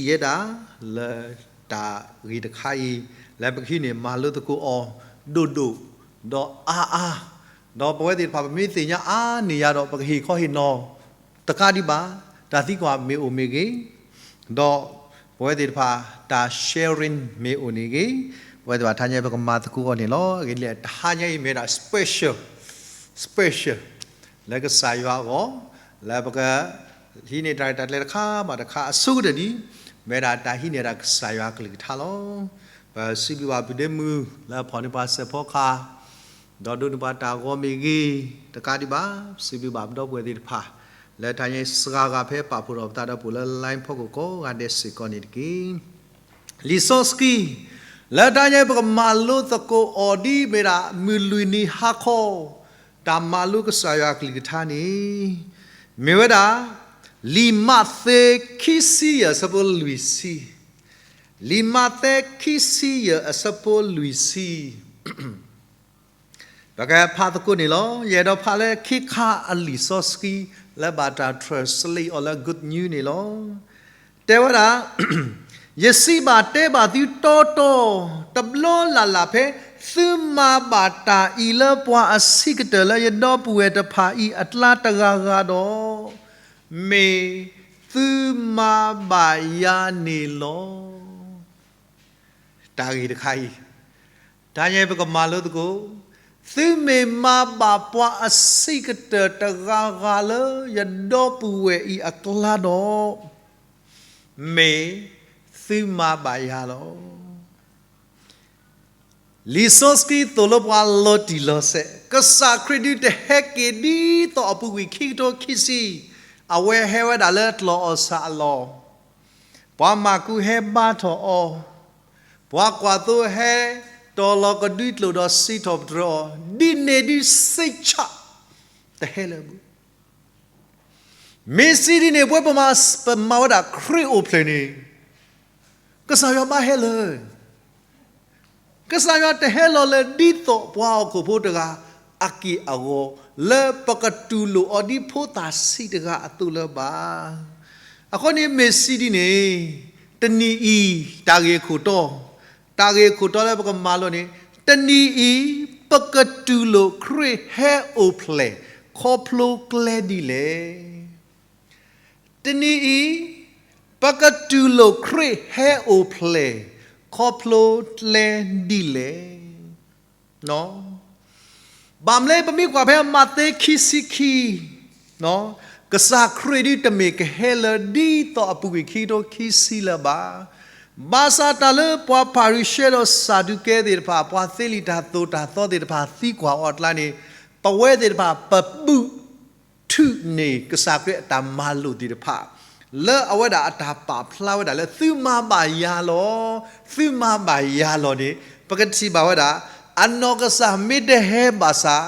ယဲဒၣ် လၢတၢ်ဂ့ၢ်တခါအံၤ လၢပကဟံးန့ၢ်မၤလိသကိးအီၤ ဒိၣ်ဒိၣ် ဒီးအါအါ, ဒီးပဝဲသ့ၣ်တဖၣ် ပမ့ၢ်သ့ၣ်ညါအါန့ၢ်ယၤဒီး ပကဟ့ၣ်ခီဟ့ၣ်နီၤ တကးဒံးဘၣ် တၢ်သံကွၢ်မ့ၢ်အိၣ်မ့ၢ်ဂ့ၤ, ဒီးပဝဲသ့ၣ်တဖၣ် တၢ် sharing မ့ၢ်အိၣ်န့ၣ်ဂ့ၤ, ပဝဲသ့ၣ်တဖၣ် တဟါညါပကမၤသကိးအီၤန့ၣ်လီၤ. အဂ့ၢ်ဒ်လဲၣ် တဟါညါအံၤမ့ၢ်ဝဲဒၣ် special, special လၢကစၢ်ယွၤအဂီၢ်, လၢပက ဟံးန့ၢ်တၢ်ရဲၣ်တၢ်ကျဲၤတခါဘၣ်တခါ အဆိကတၢၢ်ဒံး မ့ၢ်ဝဲဒၣ်တၢ်ဟံးန့ၢ်ဒၣ်ကစၢ်ယွၤအကလုၢ်ကထါလီၤ. ပစံးဘျုးဘၣ်ပုၢ်ဒ့မုၣ် လၢအဖီၣ်န့ၢ်ပှၤစဲးဖီကဟၣ်, ဒီးဒိးန့ၢ်ပှၤတၢ်ဂီၤမ့ၢ်ဂ့ၤ, တကးဒံးဘၣ် စံးဘျုးဘၣ်ပဒီပုၢ်ဝဲၢ်သ့ၣ်တဖၣ် လၢတၢ်ညါအံၤစှၤဂၤဖဲပာ်ဖှိၣ်ထီၣ်ပသးဒီးပှၤလၢ line ဖီခိၣ်ကိးဂၤဒဲးစ့ၢ်ကီးန့ၣ်တက့ၢ်. လံာ်စီဆှံ လၢတၢ်ညါအံၤ ပကမၤလိသကိးအီၤဒ်မ့ၢ်ဒၣ် မုၢ်လွံၢ်နံၤဟါခီ တၢ်မၤလိကစၢ်ယွၤအကလုၢ်ကထါန့ၣ် မ့ၢ်ဝဲဒၣ် လံာ်မးသဲ ခံဆံယဲၢ်အဆၢဖိလွံၢ်ဆံ, လံာ်မးသဲ ခံဆံယဲၢ်အဆၢဖိလွံၢ်ဆံ ပကဖးသကိးန့ၣ်လီၤ. ယအဲၣ်ဒိးဖးလၢခ့ခါအလံာ်စီဆှံ လၢဘၣ်တၢ် translate အီၤလၢ Good News န့ၣ်လီၤ. တဲဝဲဒၣ်, ယစံးဘၣ်တဲဘၣ်သုတီတီ, တဘျီလၢ်လၢ်ဖဲ သုမၤဘၣ်တၢ်အံၤလၢပှၤအဆံးကတၢၢ်လၢယဒီပုၢ်ဝဲၢ်တဖၣ်အံၤအကျါတဂၤဂၤဒီး, မ့ၢ်သုမၤဘၣ်ယၤန့ၣ်လီၤ. တၢ်ဂ့ၢ်တခါအံၤ, တၢ်ညါအံၤပကမၤလိသကိး, သုမ့ၢ်မၤဘၣ်ပှၤအဆံးကတၢၢ်တဂၤဂၤလၢယဒီပုၢ်ဝဲၢ်အံၤအကျါဒီး, မ့ၢ်သုမၤဘၣ်ယၤလီၤ. လံာ်စီဆှံသိၣ်လိပှၤလီၤတံၢ်လီၤဆဲး, ကစၢ်ခရံာ်ဒုးတဟဲက့ၤဒ်သိးအပူၤကွံာ်ခံကထိခံဆံ, အဝဲဟဲဝဲဒၣ်လၢကျီၢ်အီၣ်ဆၣ်အလီၢ် ပှၤမၢကူးဟဲဘါထီၣ်အီၤ, ပှၤကွၢ်သိဟဲတီၤလီၤကဒွံကျိာ်ဒီးစံးထီၣ်ပတြၢၤအီၤ, ဒ်န့ၣ်ဒုးစ့ၢ်ကီး တဟဲလၢၤဘၣ်. မ့ၢ်စံးဒ်န့ၣ် ပဝဲပမၤဝဲဒၣ်ခရံာ်အိၣ်ဖျဲၣ်န့ၣ်, ကစၢ်ယွၤဘၣ်ဟဲလၢ ကစၢ်ယွၤတဟဲလီၤလၢဒ်သိးပှၤဟီၣ်ခိၣ်ဖိတဂၤအက့ၢ်အဂီၤ, လၢပကတူၢ်လိာ်အီၤဒ်ဖိသၣ်ဆံးတဂၤအသိးလၢၤဘၣ်. အဃိန့ၣ်မ့ၢ်စံးဒ်န့ၣ်, တနံၤအံၤ တၢ်ဂ့ၢ်အခိၣ်တီ, တၢ်ဂ့ၢ်အခိၣ်တီလၢပကမၤလိန့ၣ်, တနံၤအံၤ ပကတူၢ်လိာ်ခရံာ်ဟဲအိၣ်ဖျဲၣ်ခီဖျိကျဲဒ်လဲၣ်. တနံၤအံၤ ပကတူၢ်လိာ်ခရံာ်ဟဲအိၣ်ဖျဲၣ်ခီဖျိကျဲဒ်လဲၣ်. ဘၣ်မနုၤလဲၣ် ပမ့ၢ်ကွၢ်ဖဲမးသဲခံဆံခံ, ကစၢ်ခရံာ်ဒုးတမ့ၢ်ကဟဲလၢဒ်သိးအပူၤကွံာ်ခံကထိခံဆံလၢၤဘၣ်. ဘၣ်ဆၣ်တၢ်လၢပှၤဖၤရံၤၡဲဒီးစၤဒူးကဲသ့ၣ်တဖၣ်, ပှၤသ့လံာ်တၢ်သိၣ်တၢ်သီသ့ၣ်တဖၣ်သံကွၢ်အီၤအကျါန့ၣ်, ပဝဲသ့ၣ်တဖၣ်ပဘူၣ် ထူၣ်န့ၢ်ကစၢ်ခရံာ်အတၢ်မၤလိာ်သ့ၣ်တဖၣ်, လၢအဝဲဒၣ်အတၢ်ပာ်ဖျါဝဲဒၣ်လၢသုမၤဘၣ်ယၤလီၤ, သုမၤဘၣ်ယၤလီၤန့ၣ်, ပကထံၣ်ဘၣ်ဝဲဒၣ်, အနီၢ်ကစၢ်မ့ၢ်တဟဲဘၣ်ဆၣ်,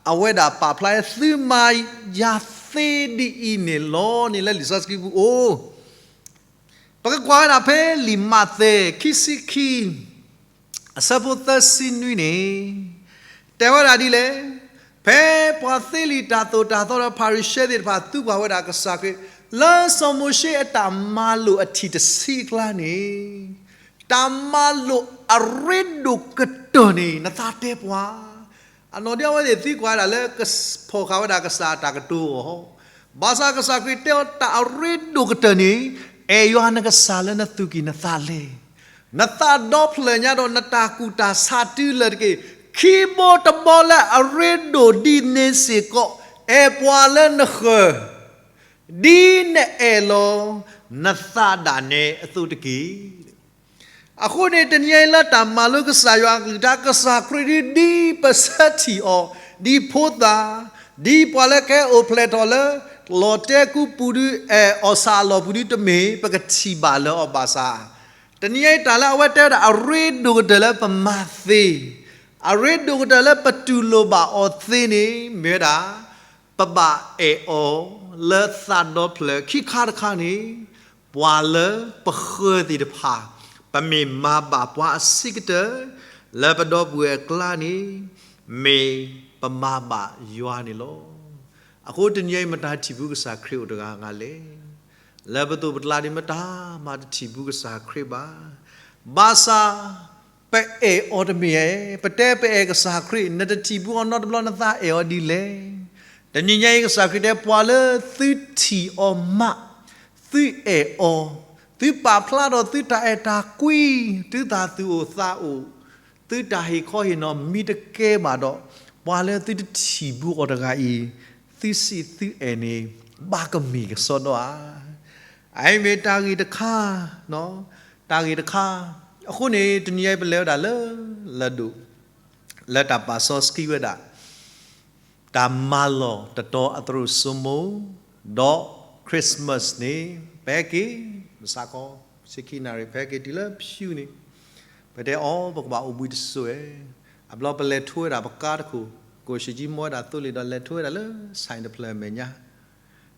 အဝဲဒၣ်ပာ်ဖျါသုမၤယၤသ့ဒ်အံၤန့ၣ်လီၤန့ၣ် လၢလံာ်စီဆှံပူၤအိၣ် ပကကွၢ်ဝဲဒၣ်ဖဲလံာ်မးသဲ ခံဆံခံ အဆၢဖိသၢဆံနွံန့ၣ်, တဲဝဲဒၣ်ဒ်လဲၣ်, ဖဲပှၤသ့လံာ်တၢ်သိၣ်တၢ်သီဒီးဖၤရံၤၡဲသ့ၣ်တဖၣ်သံကွၢ်ဝဲဒၣ်ကစၢ်ခရံာ်, လၢစီၤမိၤၡ့အတၢ်မၤလိာ်အထံၣ်တဆံအကျါန့ၣ်, တၢ်မၤလိာ်အရ့ဒိၣ်ကတၢၢ်န့ၣ် နသးတဲပှၤ အနီၢ်ဒ်အဝဲသ့ၣ်သံကွၢ်ဝဲဒၣ်လၢ ကဖီၣ်ဃာ်ဝဲဒၣ်ကစၢ်အတၢ်ကတိၤအဂီၢ်, ဘၣ်ဆၣ်ကစၢ်ခရံာ်တဲအီၤတၢ်အရ့ဒိၣ်ကတၢၢ်န့ၣ်, အဲၣ်ယွၤနကစၢ်လၢနသူၣ်ကံၢ်နသးလဲ, နသးဒီဖျၢၣ်ညါဒီးနတၢ်ကူၣ်တၢ်ဆးတုၤလၢာ်တက့ၢ်. ခံဘီတဘီလၢအရ့ဒိၣ်ဒ်န့ၣ်စ့ၢ်ကီး, အဲၣ်ပှၤလၢနဃၢၤ, ဒ်နအဲၣ်လီၤနသးဒၣ်နဲအသိးတက့ၢ်. အဃိန့ၣ် တနံၤအံၤလၢတၢ်မၤလိကစၢ်ယွၤအကလုၢ်ကထါ ကစၢ်ခရံာ်ဒ်ပဆၢထံၣ်အီၤ, ဒ်ဖိသၣ်, ဒ်ပှၤလၢကဟဲအိၣ်ဖျဲၣ်ထီၣ်လၢ လီၤတဲာ်ကူပူၤဒု အဲၣ်အီၣ်ဆၣ်အလီၢ်ပူၤဒုတမ့ၢ် ပကထံၣ်ဘၣ်လၢအီၤဘၣ်ဆၣ်, တနံၤအံၤတၢ်လၢအဝဲတဲဝဲဒၣ်အရ့ဒိၣ်ကတၢၢ်လၢပမၤသ့, အရ့ဒိၣ်ကတၢၢ်လၢပတူၢ်လိာ်ဘၣ်အီၤသ့န့ၣ် မ့ၢ်ဝဲဒၣ် ပဘၣ်အဲၣ်အီၤလၢသးဒီဖျၢၣ် ခံခါတခါန့ၣ်, ပှၤလၢပဃၢၤသ့ၣ်တဖၣ်, ပမ့ၢ်မၤဘၣ်ပှၤအဆံးကတၢၢ် လၢပဒီပုၢ်ဝဲၢ်အကျါန့ၣ်, မ့ၢ်ပမၤဘၣ်ယွၤန့ၣ်လီၤ. အဃိတနံၤအံၤမတၤထံၣ်ဖုကစၢ်ခရံာ်အိၣ်တဂၤဂၤလဲၣ်. လၢပသိးပကျါဒ်မတၤမၤတထံၣ်ဘူးကစၢ်ခရံာ်ဘၣ်. ဘၣ်ဆၣ် ပအဲၣ်အီၤတမ့ၢ်ဧါ, ပတဲပအဲၣ်ကစၢ်ခရံာ်, နတထံၣ်ဘူးအီၤနီတဘျီ နသးအဲၣ်အီၤဒ်လဲၣ်. တနံၤညါအံၤ ကစၢ်ခရံာ်တဲ ပှၤလၢသုထံၣ်အီၤမး, သုအဲၣ်အီၤ, သုပာ်ဖျါဒီးသုတၢ်အဲၣ်တၢ်ကွံ, သုသးသူၣ်အိၣ်သးအိၣ်, သုတၢ်ဟ့ၣ်ခီဟ့ၣ်နီၤမ့ၢ်တကဲဘၣ်ဒီး, ပှၤလၢသုတထံၣ်ဘူးအီၤတဂၤအံၤ, သုစံးသုအဲၣ်န့ၣ် ဘၣ်ကမ့ၢ်ကစီဒီဧါ. အအံၤမ့ၢ်တၢ်ဂ့ၢ်တခါ, တၢ်ဂ့ၢ်တခါ, အဃိန့ၣ် တနံၤညါအံၤပလဲၤဝဲဒၣ်လၢ လၢဒိၣ်, လၢတၢ်ပာ်စီဆှံဝဲဒၣ် တၢ်မၤလီၢ်တတီၤအသရိာ်စိမိၤ, ဒီး Christmas န့ၣ် ပဟဲက့ၤ, မုၢ်ဆါခီ ဆံခံနၣ်ရံၣ် ပဟဲက့ၤတုၤလၢ pew န့ၣ်, ပတဲအီၤ ပကဘၣ်အိၣ်ဘှံးတစိၤဧါ. အဘျီပလဲၤထိဝဲဒၣ်ပကါတခိၣ်, ကိၣ်ဆံးကၠံမီဝဲဒၣ်သိလ့ၣ်ဒီးလဲၤထိဝဲဒၣ်လၢ ဆိုင် တဖျၢၣ်အမဲာ်ညါ,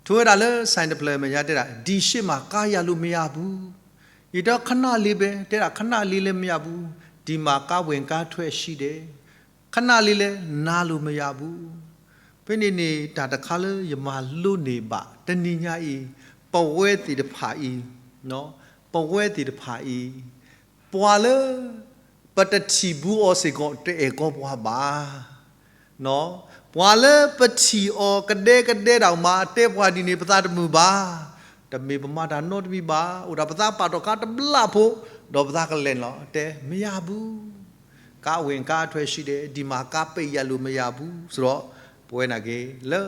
ထိဝဲဒၣ်လၢ ဆိုင် တဖျၢၣ်အမဲာ်ညါတဲဒၣ် ဒီရှ့မး ကားရလို့မရဘူး, ယတဲ ခဏလေးပဲ, တဲဒၣ် ခဏလေးလည်းမရဘူး, ဒီမှာ ကားဝင်ကားထွက်ရှိတယ်, ခဏလေးလည်း နားလို့မရဘူး. ဖဲန့ၣ်န့ၣ် တၢ်တခါလၢယမၤလိန့ၢ်ဘၣ် တနံၤညါအံၤ, ပဝဲသ့ၣ်တဖၣ်အံၤ, ပဝဲသ့ၣ်တဖၣ်အံၤ, ပှၤလၢ ပတထံၣ်ဘူးအီၤစ့ၢ်ကီး တအဲၣ်ကီပှၤဘၣ်. ပှၤလၢပထံၣ်အီၤကဒဲကဒဲဒၣ်မး တဲပှၤဒ်န့ၣ် ပသးတမုာ်ဘၣ်. တမ့ၢ်ပမၤတၢ်နီတမံၤဘၣ်. အိၣ်ဒၣ်ပသးပာ်ထီၣ်ခါတဘျီဖိ, ဒီးပသးကလဲၤလီၤ တဲ မရဘူး, ကားဝင်ကားထွက်ရှိတယ်, ဒီမှာ ကားပိတ်ရလို့မရဘူး ဆိုတော့, ပဝဲနာ်က့ၤ လၢ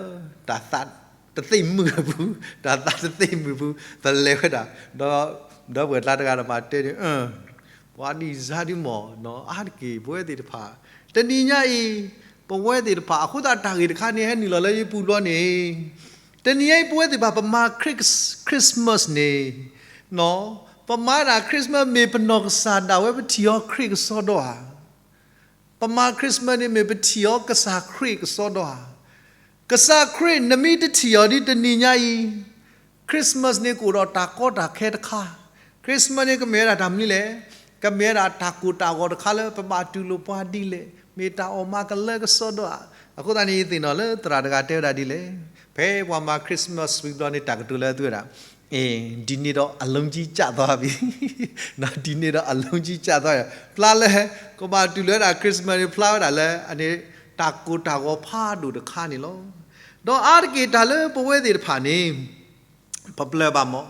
တၢ်သးတသ့ၣ်မုာ်အပူၤ, တၢ်သးတသ့ၣ်မုာ်ပူၤ ပလဲၤဝဲဒၣ်, ဒီး ဒီပုၢ်ဝဲၢ်ကျါတဂၤဒီးမၤတဲန့ၣ်, ပှၤဒ်စါဒ်မီၢ်, အါတက့ၢ် ပဝဲသ့ၣ်တဖၣ်, တနံၤညါအံၤ, ပဝဲသ့ၣ်တဖၣ် အဃိသတးတၢ်ဂ့ၢ်တခါန့ၣ် ဟဲနုာ်လီၤလၢယပူၤဘျီန့ၣ်, တနံၤညါအံၤ ပဝဲသ့ၣ်တဖၣ် ပမၤ Christmas န့ၣ်, ပမၤဒၣ် Christmas မ့ၢ်ပနီၢ်ကစၢ်ဒၣ်ဝဲ ပထံၣ်အီၤခရံာ်ကစီဒီဧါ. ပမၤ Christmas န့ၣ် မ့ၢ်ပထံၣ်အီၤကစၢ်ခရံာ်ကစီဒီဧါ. ကစၢ်ခရံာ် နမ့ၢ်တထံၣ်အီၤဒ်တနံၤညါအံၤ, Christmas န့ၣ် ကအိၣ်ဒီးတၢ်ကီတၢ်ခဲတခါ, Christmas န့ၣ် ကမ့ၢ်ဝဲဒၣ်တၢ်မနုၤလဲၣ်, ကမ့ၢ်ဝဲဒၣ်တၢ်ကိၢ်တၢ်ဂီၤတခါလၢ ပဘၣ်တူၢ်လိာ်ပှၤဒ်လဲၣ်, မ့ၢ်တၢ်အီၣ်မၤကလၢကစီဒီဧါ. အဃိသတးန့ၣ် ယသ့ၣ်နီၣ်လၢသရၣ်တဂၤတဲဝဲဒၣ်ဒ်လဲၣ်, ဖဲပှၤမၤ Christmas ဝံၤဘျီန့ၣ် တၢ်ကတိၤလၢအသူဝဲဒၣ် ဒီနေ့တော့အလုံးကြီးကျသွားပြီ, ဒီနေ့တော့အလုံးကြီးကျသွားပြီ, ဖျါလၢ ကဘၣ်တူၢ်လိာ်ဝဲဒၣ် Christmas န့ၣ် ဖျါဝဲဒၣ်လၢ အန့ၣ် တၢ်ကိၢ်တၢ်ဂီၤဖးဒိၣ်တခါန့ၣ်လီၤ. ဒီးအါတက့ၢ်တၢ်လၢပဝဲသ့ၣ်တဖၣ်န့ၣ် ပပျၢၤဘၣ်မး,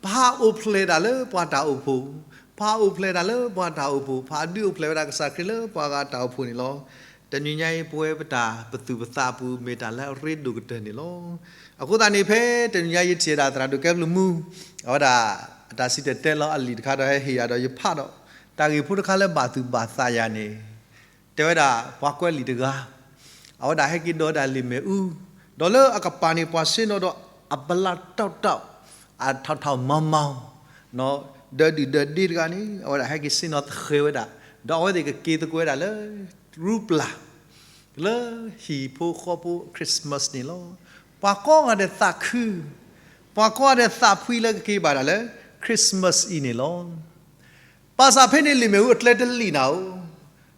ပဟးအိၣ်ဖျဲၣ်တၢ်လၢပှၤတၢ်အိၣ်ဖှိၣ်, ပဟးအိၣ်ဖျဲၣ်တၢ်လၢပှၤတၢ်အိၣ်ဖှိၣ်, ပဟးဒုးအိၣ်ဖျဲၣ်ဝဲဒၣ်ကစၢ်ခရံာ်လၢပှၤဂၤတၢ်အိၣ်ဖှိၣ်န့ၣ်လီၤ. တနံၤညါအံၤ ပဝဲပတၢ်ပသူၣ်ပသးအပူၤ မ့ၢ်တၢ်လၢအရ့ဒိၣ်ကတၢၢ်န့ၣ်လီၤ. အဃိသတးန့ၣ် ဖဲတနံၤညါယထံၣ်ဝဲဒၣ်သရၣ်ဒိၣ်ကဲဘျုးမူ, အဝဲဒၣ် အတၢ်စံၣ်တဲၤတဲလီၤအလံာ်တခါဒီး ဟဲဟ့ၣ်ယၤဒီးယဖးဒီး, တၢ်ဂ့ၢ်ဖိတခါလၢဘၣ်သူၣ်ဘၣ်သးယၤန့ၣ်, တဲဝဲဒၣ် ပှၤကွဲးလံာ်တဂၤ, အဝဲဒၣ်ဟဲက့ၤဒိးဝဲဒၣ်လံာ်မ့ၣ်အူ, ဒီးလၢအကပၤန့ၣ် ပှၤဆ့ၣ်နီၤဒီးအဘျးတီၢ်တီၢ်, အထီၣ်ထီၣ်မၤမၤ, ဒီးဒုၣ်ဒီးဒ့တဂၤန့ၣ် အဝဲဒၣ်ဟဲက့ၤဆ့ၣ်နီၤသဃဲၤဝဲဒၣ်, ဒီးအဝဲသ့ၣ်ကက့ၤသကိးဝဲဒၣ်လၢ ရူပျၢ် လၢဟံၣ်ဖိဃီဖိ Christmas န့ၣ်လီၤ. ပှၤကိးဂၤဒဲးသးခု, ပှၤကိးဂၤဒဲးသးဖှံလၢကက့ၤဘၣ်တၢ်လၢ Christmas အံၤန့ၣ်လီၤ. ဘၣ်ဆၣ်ဖဲန့ၣ် လံာ်မ့ၣ်အူအကျဲတလံာ်နၤ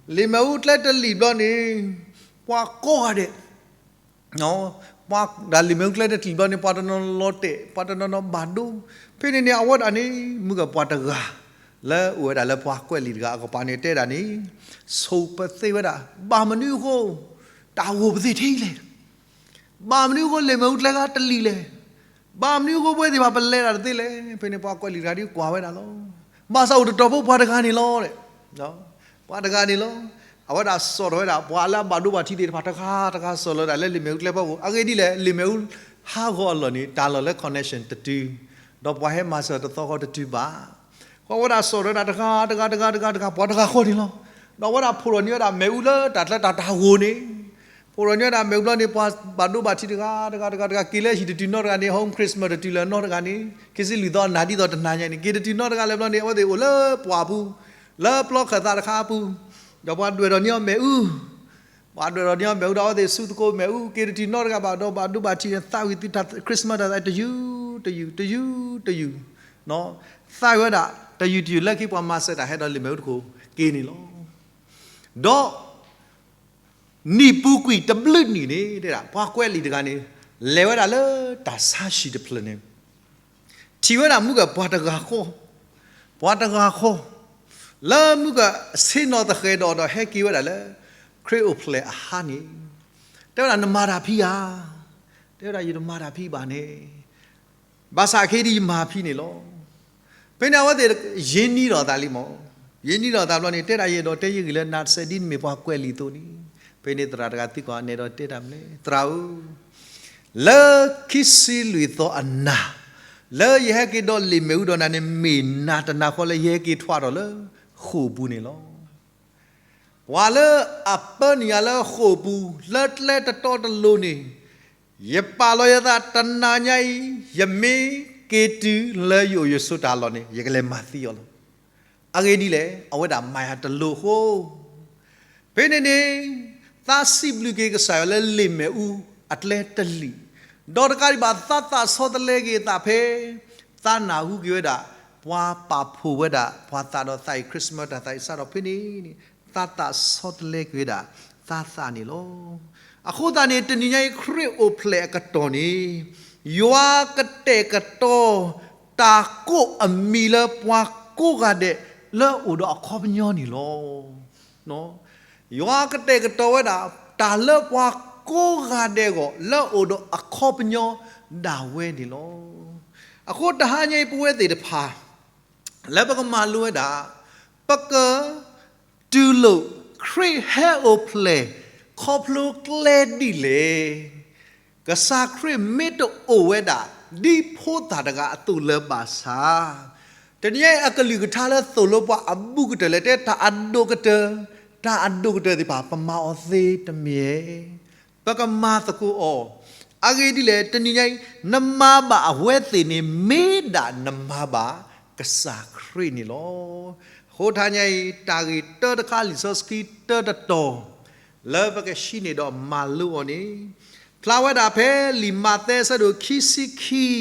ဧိၤ, လံာ်မ့ၣ်အူအကျဲတလံာ်ဘျီန့ၣ်, ပှၤကိးဂၤဒဲး ပှၤဒၣ်လံာ်မ့ၣ်အူကျဲတလံာ်ဘျီန့ၣ် ပှၤတနီၤနီၤလီၤတဲာ်, ပှၤတနီၤနီၤဘၣ်ဒိ, ဖဲန့ၣ်န့ၣ် အဝဲဒၣ်န့ၣ် မုၢ်ကပှၤတဂၤ လၢအိၣ်ဝဲဒၣ်လၢပှၤကွဲးလံာ်တဂၤအကပၤန့ၣ်တဲဒၣ်န့ၣ်, ဆိးပသ့ဝဲဒၣ်, ဘၣ်မနုၤအဃိ တၢ်ဂိၢ်ပသ့ၣ်ထဲလဲၣ်, ဘၣ်မနုၤအဃိလံာ်မ့ၣ်အူကျဲဂၤတလံာ်လဲၣ်, ဘၣ်မနုၤအဃိပဝဲသ့ၣ်တဖၣ်ပလဲၤဒၣ်တသ့လဲၣ်, ဖဲန့ၣ်ပှၤကွဲးလံာ်တဂၤဒ်ကွၢ်ဝဲဒၣ်လီၤ. ဘၣ်ဆၣ်အိၣ်တတီၤဖိပှၤတဂၤန့ၣ်လီၤ ပှၤတဂၤန့ၣ်လီၤ. အဝဲဒၣ်စိာ်ထီၣ်ဝဲဒၣ် ပှၤလၢအဘၣ်ဒိဘၣ်ထံးသ့ၣ်တဖၣ်တဂၤတဂၤ စိာ်လီၤဝဲဒၣ်လၢလံာ်မ့ၣ်အူကျဲဖီခိၣ်, အဂ့ၢ်ဒ်လဲၣ်, လံာ်မ့ၣ်အူဟးဂီၤအလီၢ်န့ၣ် တၢ်လီၢ်လၢ connection တတုၤ, ဒီးပှၤဟဲမၤစၢၤတသီဃီတတုၤဘၣ်. အဃိအဝဲဒၣ်စိာ်ထီၣ်ဝဲဒၣ်တဂၤတဂၤတဂၤတဂၤတဂၤ ပှၤတဂၤဃီန့ၣ်လီၤ. ဒီးအဝဲဒၣ်ဖှိၣ်ထီၣ်န့ၢ်ဝဲဒၣ်မ့ၣ်အူလၢတၢ်ကျဲတၢ်တၢ်ဂိၢ်န့ၣ် ဖှိၣ်ထီၣ်န့ၢ်ဝဲဒၣ်မ့ၣ်အူဘျီန့ၣ် ပှၤဘၣ်ဒိဘၣ်ထံးတဂၤတဂၤတဂၤတဂၤ က့ၤလၢဟံၣ်တတုၤနီတဂၤန့ၣ်, home Christmas တတုၤလၢၤနီတဂၤန့ၣ်, ခံဆံလွံၢ်သီအနၢ်ဒ်သိးတနၤညါန့ၣ် က့ၤတတုၤနီတဂၤလၢၤဘျီန့ၣ် အဝဲသ့ၣ်အိၣ်လၢပှၢ်ပူၤ, လၢပျီခၢၣ်သးတခါအပူၤ, ဒီးပှၤဒွဲၣ်ထီၣ်န့ၢ်အီၤမ့ၣ်အူ, ပှၤဒွဲၣ်ထီၣ်န့ၢ်အီၤမ့ၣ်အူဒီး အဝဲသ့ၣ်ဆူသကိးမ့ၣ်အူ က့ၤတတုၤနီတဂၤဘၣ်ဒီး ဘၣ်ဒိဘၣ်ထံးန့ၣ် သးဝံၣ်သုတၢ် Christmas တၢ်သးတယုၢ်တယုၢ် တယုၢ်တယုၢ်, သးဝံၣ်ဝဲဒၣ် တယုၢ်တယုၢ်လၢခံ ပှၤမၤစၢၤတၢ်ဟဲဒီးလံာ်မ့ၣ်အူတခိၣ်က့ၤန့ၣ်လီၤ. ဒီး နံၣ်ပူၤကွံာ်တဘျုးနံၣ်န့ၣ် တဲဒၣ် ပှၤကွဲးလံာ်တဂၤန့ၣ် လဲၤဝဲဒၣ်လၢတၢ်ဆါဟံၣ်တဖျၢၣ်န့ၣ်, ထံၣ်ဝဲဒၣ်မုၢ်ကၢၢ်ပှၤတဂၤဃီ, ပှၤတဂၤဃီ, လၢမုၢ်ကၢၢ်ဆ့ၣ်နီၤသဃဲၤဒီး ဒီးဟဲက့ၤဝဲဒၣ်လၢ ခရံာ်အိၣ်ဖျဲၣ်အဟါန့ၣ်, တဲဝဲဒၣ် နမၤတၢ်ဖံဧါ, တဲဝဲဒၣ် ယတမၤတၢ်ဖံဘၣ်န့ၣ်, ဘၣ်ဆၣ်ခဲအံၤဒ်ယမၤဖံန့ၣ်လီၤ. ဖဲန့ၣ်အဝဲသ့ၣ် ရ့နံၤဒီးသးလံမး, ရ့နံၤဒီးသးဘျီန့ၣ် တဲဒၣ် ယအဲၣ်ဒိးတဲယဂ့ၢ်လၢနၤတစဲး ဒ်နမ့ၢ်ပှၤကွဲးလံာ်အသိးန့ၣ်, ဖဲန့ၣ်သရၣ်တဂၤသံကွၢ် နအဲၣ်ဒိးတဲတၢ်မနုၤလဲၣ်, သရၣ်ဧၢ, လၢခံဆံလွံၢ်သီအနၤ, လၢယဟဲက့ၤဒီးလ့ၣ်မဲာ်အူဒီးနၤန့ၣ် မ့ၢ်နၤတနၤဃီလၢယဟဲက့ၤထွဲဒီးလၢဃိာ်ပူၤန့ၣ်လီၤ. ပှၤလၢအပၢနုာ်ယၤလၢဃိာ်ပူၤ လၢကျဲတတီတလိၤန့ၣ်, ယပာ်လီၤယသးတနၤညါအံၤ, ယမ့ၢ်က့ၤတုၤလၢယအိၣ်ယဆိးတၢ်လီၢ်န့ၣ် ယကလဲၤမၤသံအီၤလီၤ. အဂ့ၢ်ဒ်လဲၣ်, အဝဲဒၣ်မၤယၤတလိၤအဃိ ဖဲန့ၣ်န့ၣ် သးစံးဘျုးက့ၤကစၢ်ယွၤလၢလ့ၣ်မဲာ်အူအကျဲတလံာ်, ဒီးတကးဒံးဘၣ် သးသးဆီတလဲက့ၤအသးဖဲ သးနၢ်ဟူက့ၤဝဲဒၣ် ပှၤပာ်ဖှိၣ်ဝဲဒၣ်ပှၤသးဒီးသးအံၤ Christmas တၢ်သးအံၤစးထီၣ်ဖဲန့ၣ်န့ၣ် သးသးဆီတလဲက့ၤဝဲဒၣ် သးသးန့ၣ်လီၤ. အဃိသတးန့ၣ် တနံၤညါအံၤ ခရံာ်အိၣ်ဖျဲၣ်အကတီၢ်န့ၣ် ယွၤကတဲာ်ကတီၤ တၢ်ကိးအမံၤလၢပှၤကိးဂၤဒဲး လၢအိၣ်ဒီးအခီပညီန့ၣ်လီၤ. ယွၤကတဲာ်ကတီၤဝဲဒၣ် တၢ်လၢပှၤကိးဂၤဒဲးအဂီၢ် လၢအိၣ်ဒီးအခီပညီဒၣ်ဝဲန့ၣ်လီၤ. အဃိတဟါညါအံၤ ပဝဲသ့ၣ်တဖၣ် လၢပကမၤလိဝဲဒၣ် ပက တူၢ်လိာ်ခရံာ်ဟဲအိၣ်ဖျဲၣ် ခီဖျိကျဲဒ်လဲၣ်. ကစၢ်ခရံာ်မ့ၢ်တအိၣ်ဝဲဒၣ် ဒ်ဖိသၣ်တဂၤအသိးလၢၤဘၣ်ဆၣ်, တနံၤအံၤအကလုၢ်ကထါလၢသိၣ်လိပှၤအဘူးကတၢၢ်လၢ တဲတၢ်အဒိၣ်ကတၢၢ်, တၢ်အဒိၣ်ကတၢၢ်သ့ၣ်တဖၣ် ပမၤအီၤသ့တမ့ၢ် ပကမၤသကိးအီၤ. အဂ့ၢ်ဒ်လဲၣ် တနံၤညါအံၤ နမၤဘၣ်အဝဲသ့ၣ်န့ၣ် မ့ၢ်ဒၣ်နမၤဘၣ်ကစၢ်ခရံာ်န့ၣ်လီၤ. အဃိတဟါညါအံၤ တၢ်ဂ့ၢ်တၢတခါ လံာ်စီဆှံတၢတတီၤ လၢပကဟံးန့ၢ်ဒီးမၤလိအီၤန့ၣ် ဖျါဝဲဒၣ်ဖဲလံာ်မးသဲအဆၢဒိၣ်ခံဆံခံ,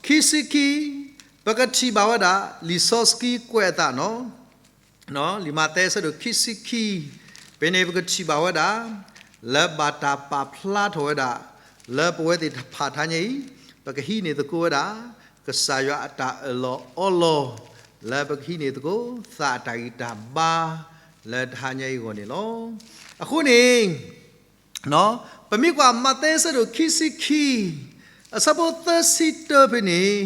ခံဆံခံ, ပကထံၣ်ဘၣ်ဝဲဒၣ် လံာ်စီဆှံကွဲးအသးနီၤ လံာ်မးသဲအဆၢဒိၣ်ခံဆံခံ, ဖဲန့ၣ်ပကထံၣ်ဘၣ်ဝဲဒၣ် လၢဘၣ်တၢ်ပာ်ဖျါထီၣ်ဝဲဒၣ် လၢပဝဲသ့ၣ်တဖၣ်တဟါညါအံၤ ပကဟံးန့ၢ်သကိးဝဲဒၣ် ကစၢ်ယွၤအတၢ်အၢၣ်လီၤအီလီၤ လၢပကဟံးန့ၢ်သကိး သးအတၢ်ဂံၢ်တၢ်ဘါ လၢတဟါညါအံၤအဂီၢ်န့ၣ်လီၤ. အဃိန့ၣ် ပမ့ၢ်ကွၢ်မးသဲအဆၢဒိၣ်ခံဆံခံ, အဆၢဖိသၢဆံတၢဖဲန့ၣ်,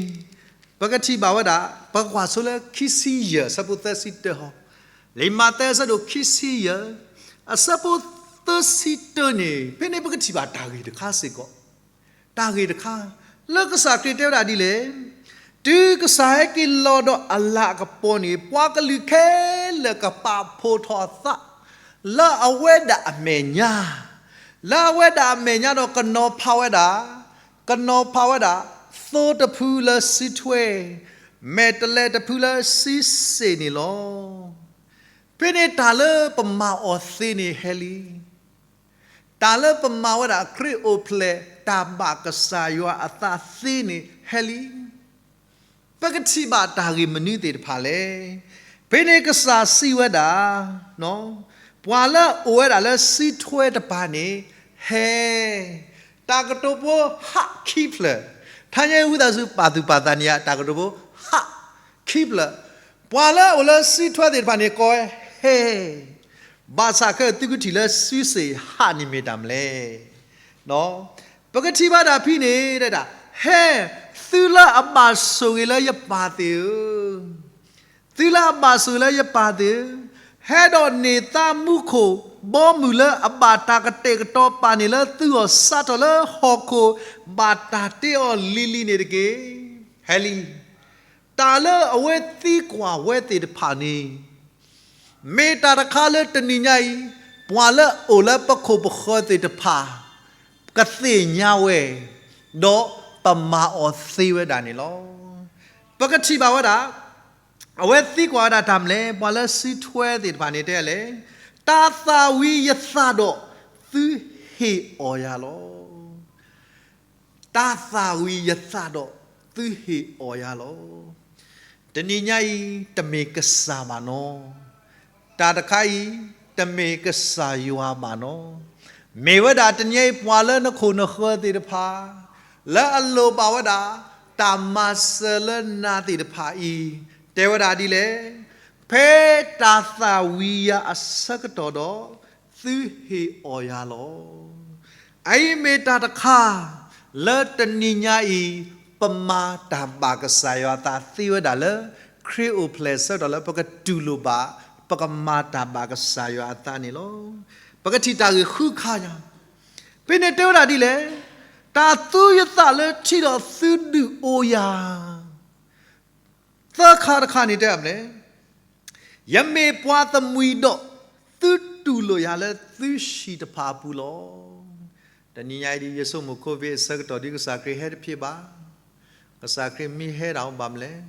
ပကထံၣ်ဘၣ်ဝဲဒၣ် ပကကွၢ်ဆိလၢခံဆံယဲၢ် အဆၢဖိသၢဆံတၢဟီ, လံာ်မးသဲအဆၢဒိၣ်ခံဆံယဲၢ် အဆၢဖိသၢဆံတၢန့ၣ် ဖဲန့ၣ်ပကထံၣ်ဘၣ်တၢ်ဂ့ၢ်တခါစ့ၢ်ကီး, တၢ်ဂ့ၢ်တခါ လၢကစၢ်ခရံာ်တဲဝဲဒၣ်ဒ်လဲၣ်, တုၤကစၢ်ဟဲက့ၤလီၤဒီးအလၤအကပီၤန့ၣ် ပှၤကလုာ်ခဲလၢာ်ကပာ်ဖှိၣ်ထီၣ်အသး လၢအဝဲဒၣ်အမဲာ်ညါ, လၢအဝဲဒၣ်အမဲာ်ညါဒီးကနီၤဖးဝဲဒၣ်, ကနီၤဖးဝဲဒၣ် သိတဖုလၢစုထွဲ, မဲာ်တဲးလဲးတဖုလၢစုစ့ၣ်န့ၣ်လီၤ. ဖဲန့ၣ်တၢ်လၢပမၤအီၤသ့န့ၣ်ဟဲလံ တၢ်လၢပမၤဝဲဒၣ်ခရံာ်အိၣ်ဖျဲၣ်တၢ်ဘၣ်ကစၢ်ယွၤအသးသ့န့ၣ်ဟဲလံ. ပကထံၣ်ဘၣ်တၢ်ဂ့ၢ်မနုၤသ့ၣ်တဖၣ်လဲၣ်. ဖဲန့ၣ်ကစၢ်စံးဝဲဒၣ်, ပှၤလၢအအိၣ်ဝဲဒၣ်လၢစုထွဲတပၤန့ၣ် ဟဲ တၢ်ကတိၤဖိဟးခံဖျၢၣ်, ထါညါဝံသးစူၤပာ်သူၣ်ပာ်သးန့ၢ်ယၤ တၢ်ကတိၤဖိဟးခံဖျၢၣ်, ပှၤလၢအအိၣ်လၢစုထွဲသ့ၣ်တဖၣ်န့ၣ် ကိးဝဲဟဲ, ဘၣ်ဆၣ်ခဲအံၤသုကထံၣ်လၢစုစ့ၣ်ဟးန့ၣ်မ့ၢ်တၢ်မနုၤလဲၣ်. ပကထံၣ်ဘၣ်တၢ်ဖဲန့ၣ် တဲဒၣ်, ဟဲ, သုလၢအဘၣ်ဆိၣ်ဂ့ၤလၢယပၢ်သ့ၣ်ဧၢ, သုလၢအဘၣ်ဆိၣ်ဂ့ၤလၢယပၢ်သ့ၣ်ဧၢ, ဟဲဒီးန့ၢ်သးမူခိၣ် ဘီမုၢ်လၢအဘၣ်တၢ်ကတဲာ်ကတီၤပာ်န့ၣ်လၢသုဂီၢ် စးထီၣ်လၢဟီၣ်ခိၣ် ဘၣ်တၢ်တ့အီၤလံၤလံၤန့ၣ်တက့ၢ်. ဟဲလံ. တၢ်လၢအဝဲသံကွၢ်ဝဲသ့ၣ်တဖၣ်န့ၣ် မ့ၢ်တၢ်တခါလၢတနံၤညါအံၤ ပှၤလၢအအိၣ်လၢပခိၣ်ပဃၢၤသ့ၣ်တဖၣ် ကသ့ၣ်ညါဝဲ ဒီးပမၤအီၤသ့ဝဲဒၣ်န့ၣ်လီၤ. ပကထံၣ်ဘၣ်ဝဲဒၣ် အဝဲသံကွၢ်ဝဲဒၣ်တၢ်မနုၤလဲၣ်, ပှၤလၢစုထွဲသ့ၣ်တဖၣ်န့ၣ်တဲလဲၣ်, တၢ်သၣ်ဝံၤယသၣ်ဒီး သုဟ့ၣ်အီၣ်ယၤလီၤ. တၢ်သၣ်ဝံၤယသၣ်ဒီး သုဟ့ၣ်အီၣ်ယၤလီၤ. တနံၤညါအံၤ တမ့ၢ်ကစၢ်ဘၣ်နီၤ, တၢ်တခါအံၤ တမ့ၢ်ကစၢ်ယွၤဘၣ်နီၤ, မ့ၢ်ဝဲဒၣ်တနံၤညါအံၤ ပှၤလၢနခိၣ်နဃၢၤသ့ၣ်တဖၣ် လၢအလိၣ်ဘၣ်ဝဲဒၣ် တၢ်မၤစၢၤလၢနၤသ့ၣ်တဖၣ်အံၤ တဲဝဲဒၣ်ဒ်လဲၣ်, ဖဲတၢ်သၣ်ဝံၤယၤအဆၢကတီၢ်ဒီး သုဟ့ၣ်အီၣ်ယၤလီၤ. အအံၤမ့ၢ်တၢ်တခါ လၢတနံၤညါအံၤ ပမၤတၢ်ဘၣ်ကစၢ်ယွၤအသးသ့ဝဲဒၣ်လၢ ခရံာ်အိၣ်ဖျဲၣ်အဆၢကတီၢ်လၢ ပကတူၢ်လိာ်ဘၣ် ပကမၤတၢ်ဘၣ်ကစၢ်ယွၤအသးန့ၣ်လီၤ. ပကထံၣ်တၢ်ဂ့ၢ်ဃုခါညါ, ဖဲန့ၣ်တဲဝဲဒၣ်ဒ်လဲၣ်, တၢ်သူယသးလၢထံဒီးသုဒုးအိၣ်ယၤ သၢခါတခါန့ၣ်တဲမနုၤလဲၣ်, ယမ့ၢ်ပှၤတမှံၤဒီး သုတူၢ်လိာ်ယၤလၢသုဟံၣ်တဖၣ်အပူၤလီၤ. တနံၤညါအံၤဒ်ယဆိကမိၣ် COVID အဆၢကတီၢ်ဒ်ကစၢ်ခရံာ်ဟဲတဖျဲးဘၣ်, ကစၢ်ခရံာ်မ့ၢ်ဟဲဒၣ်ဘၣ်မနုၤလဲၣ်,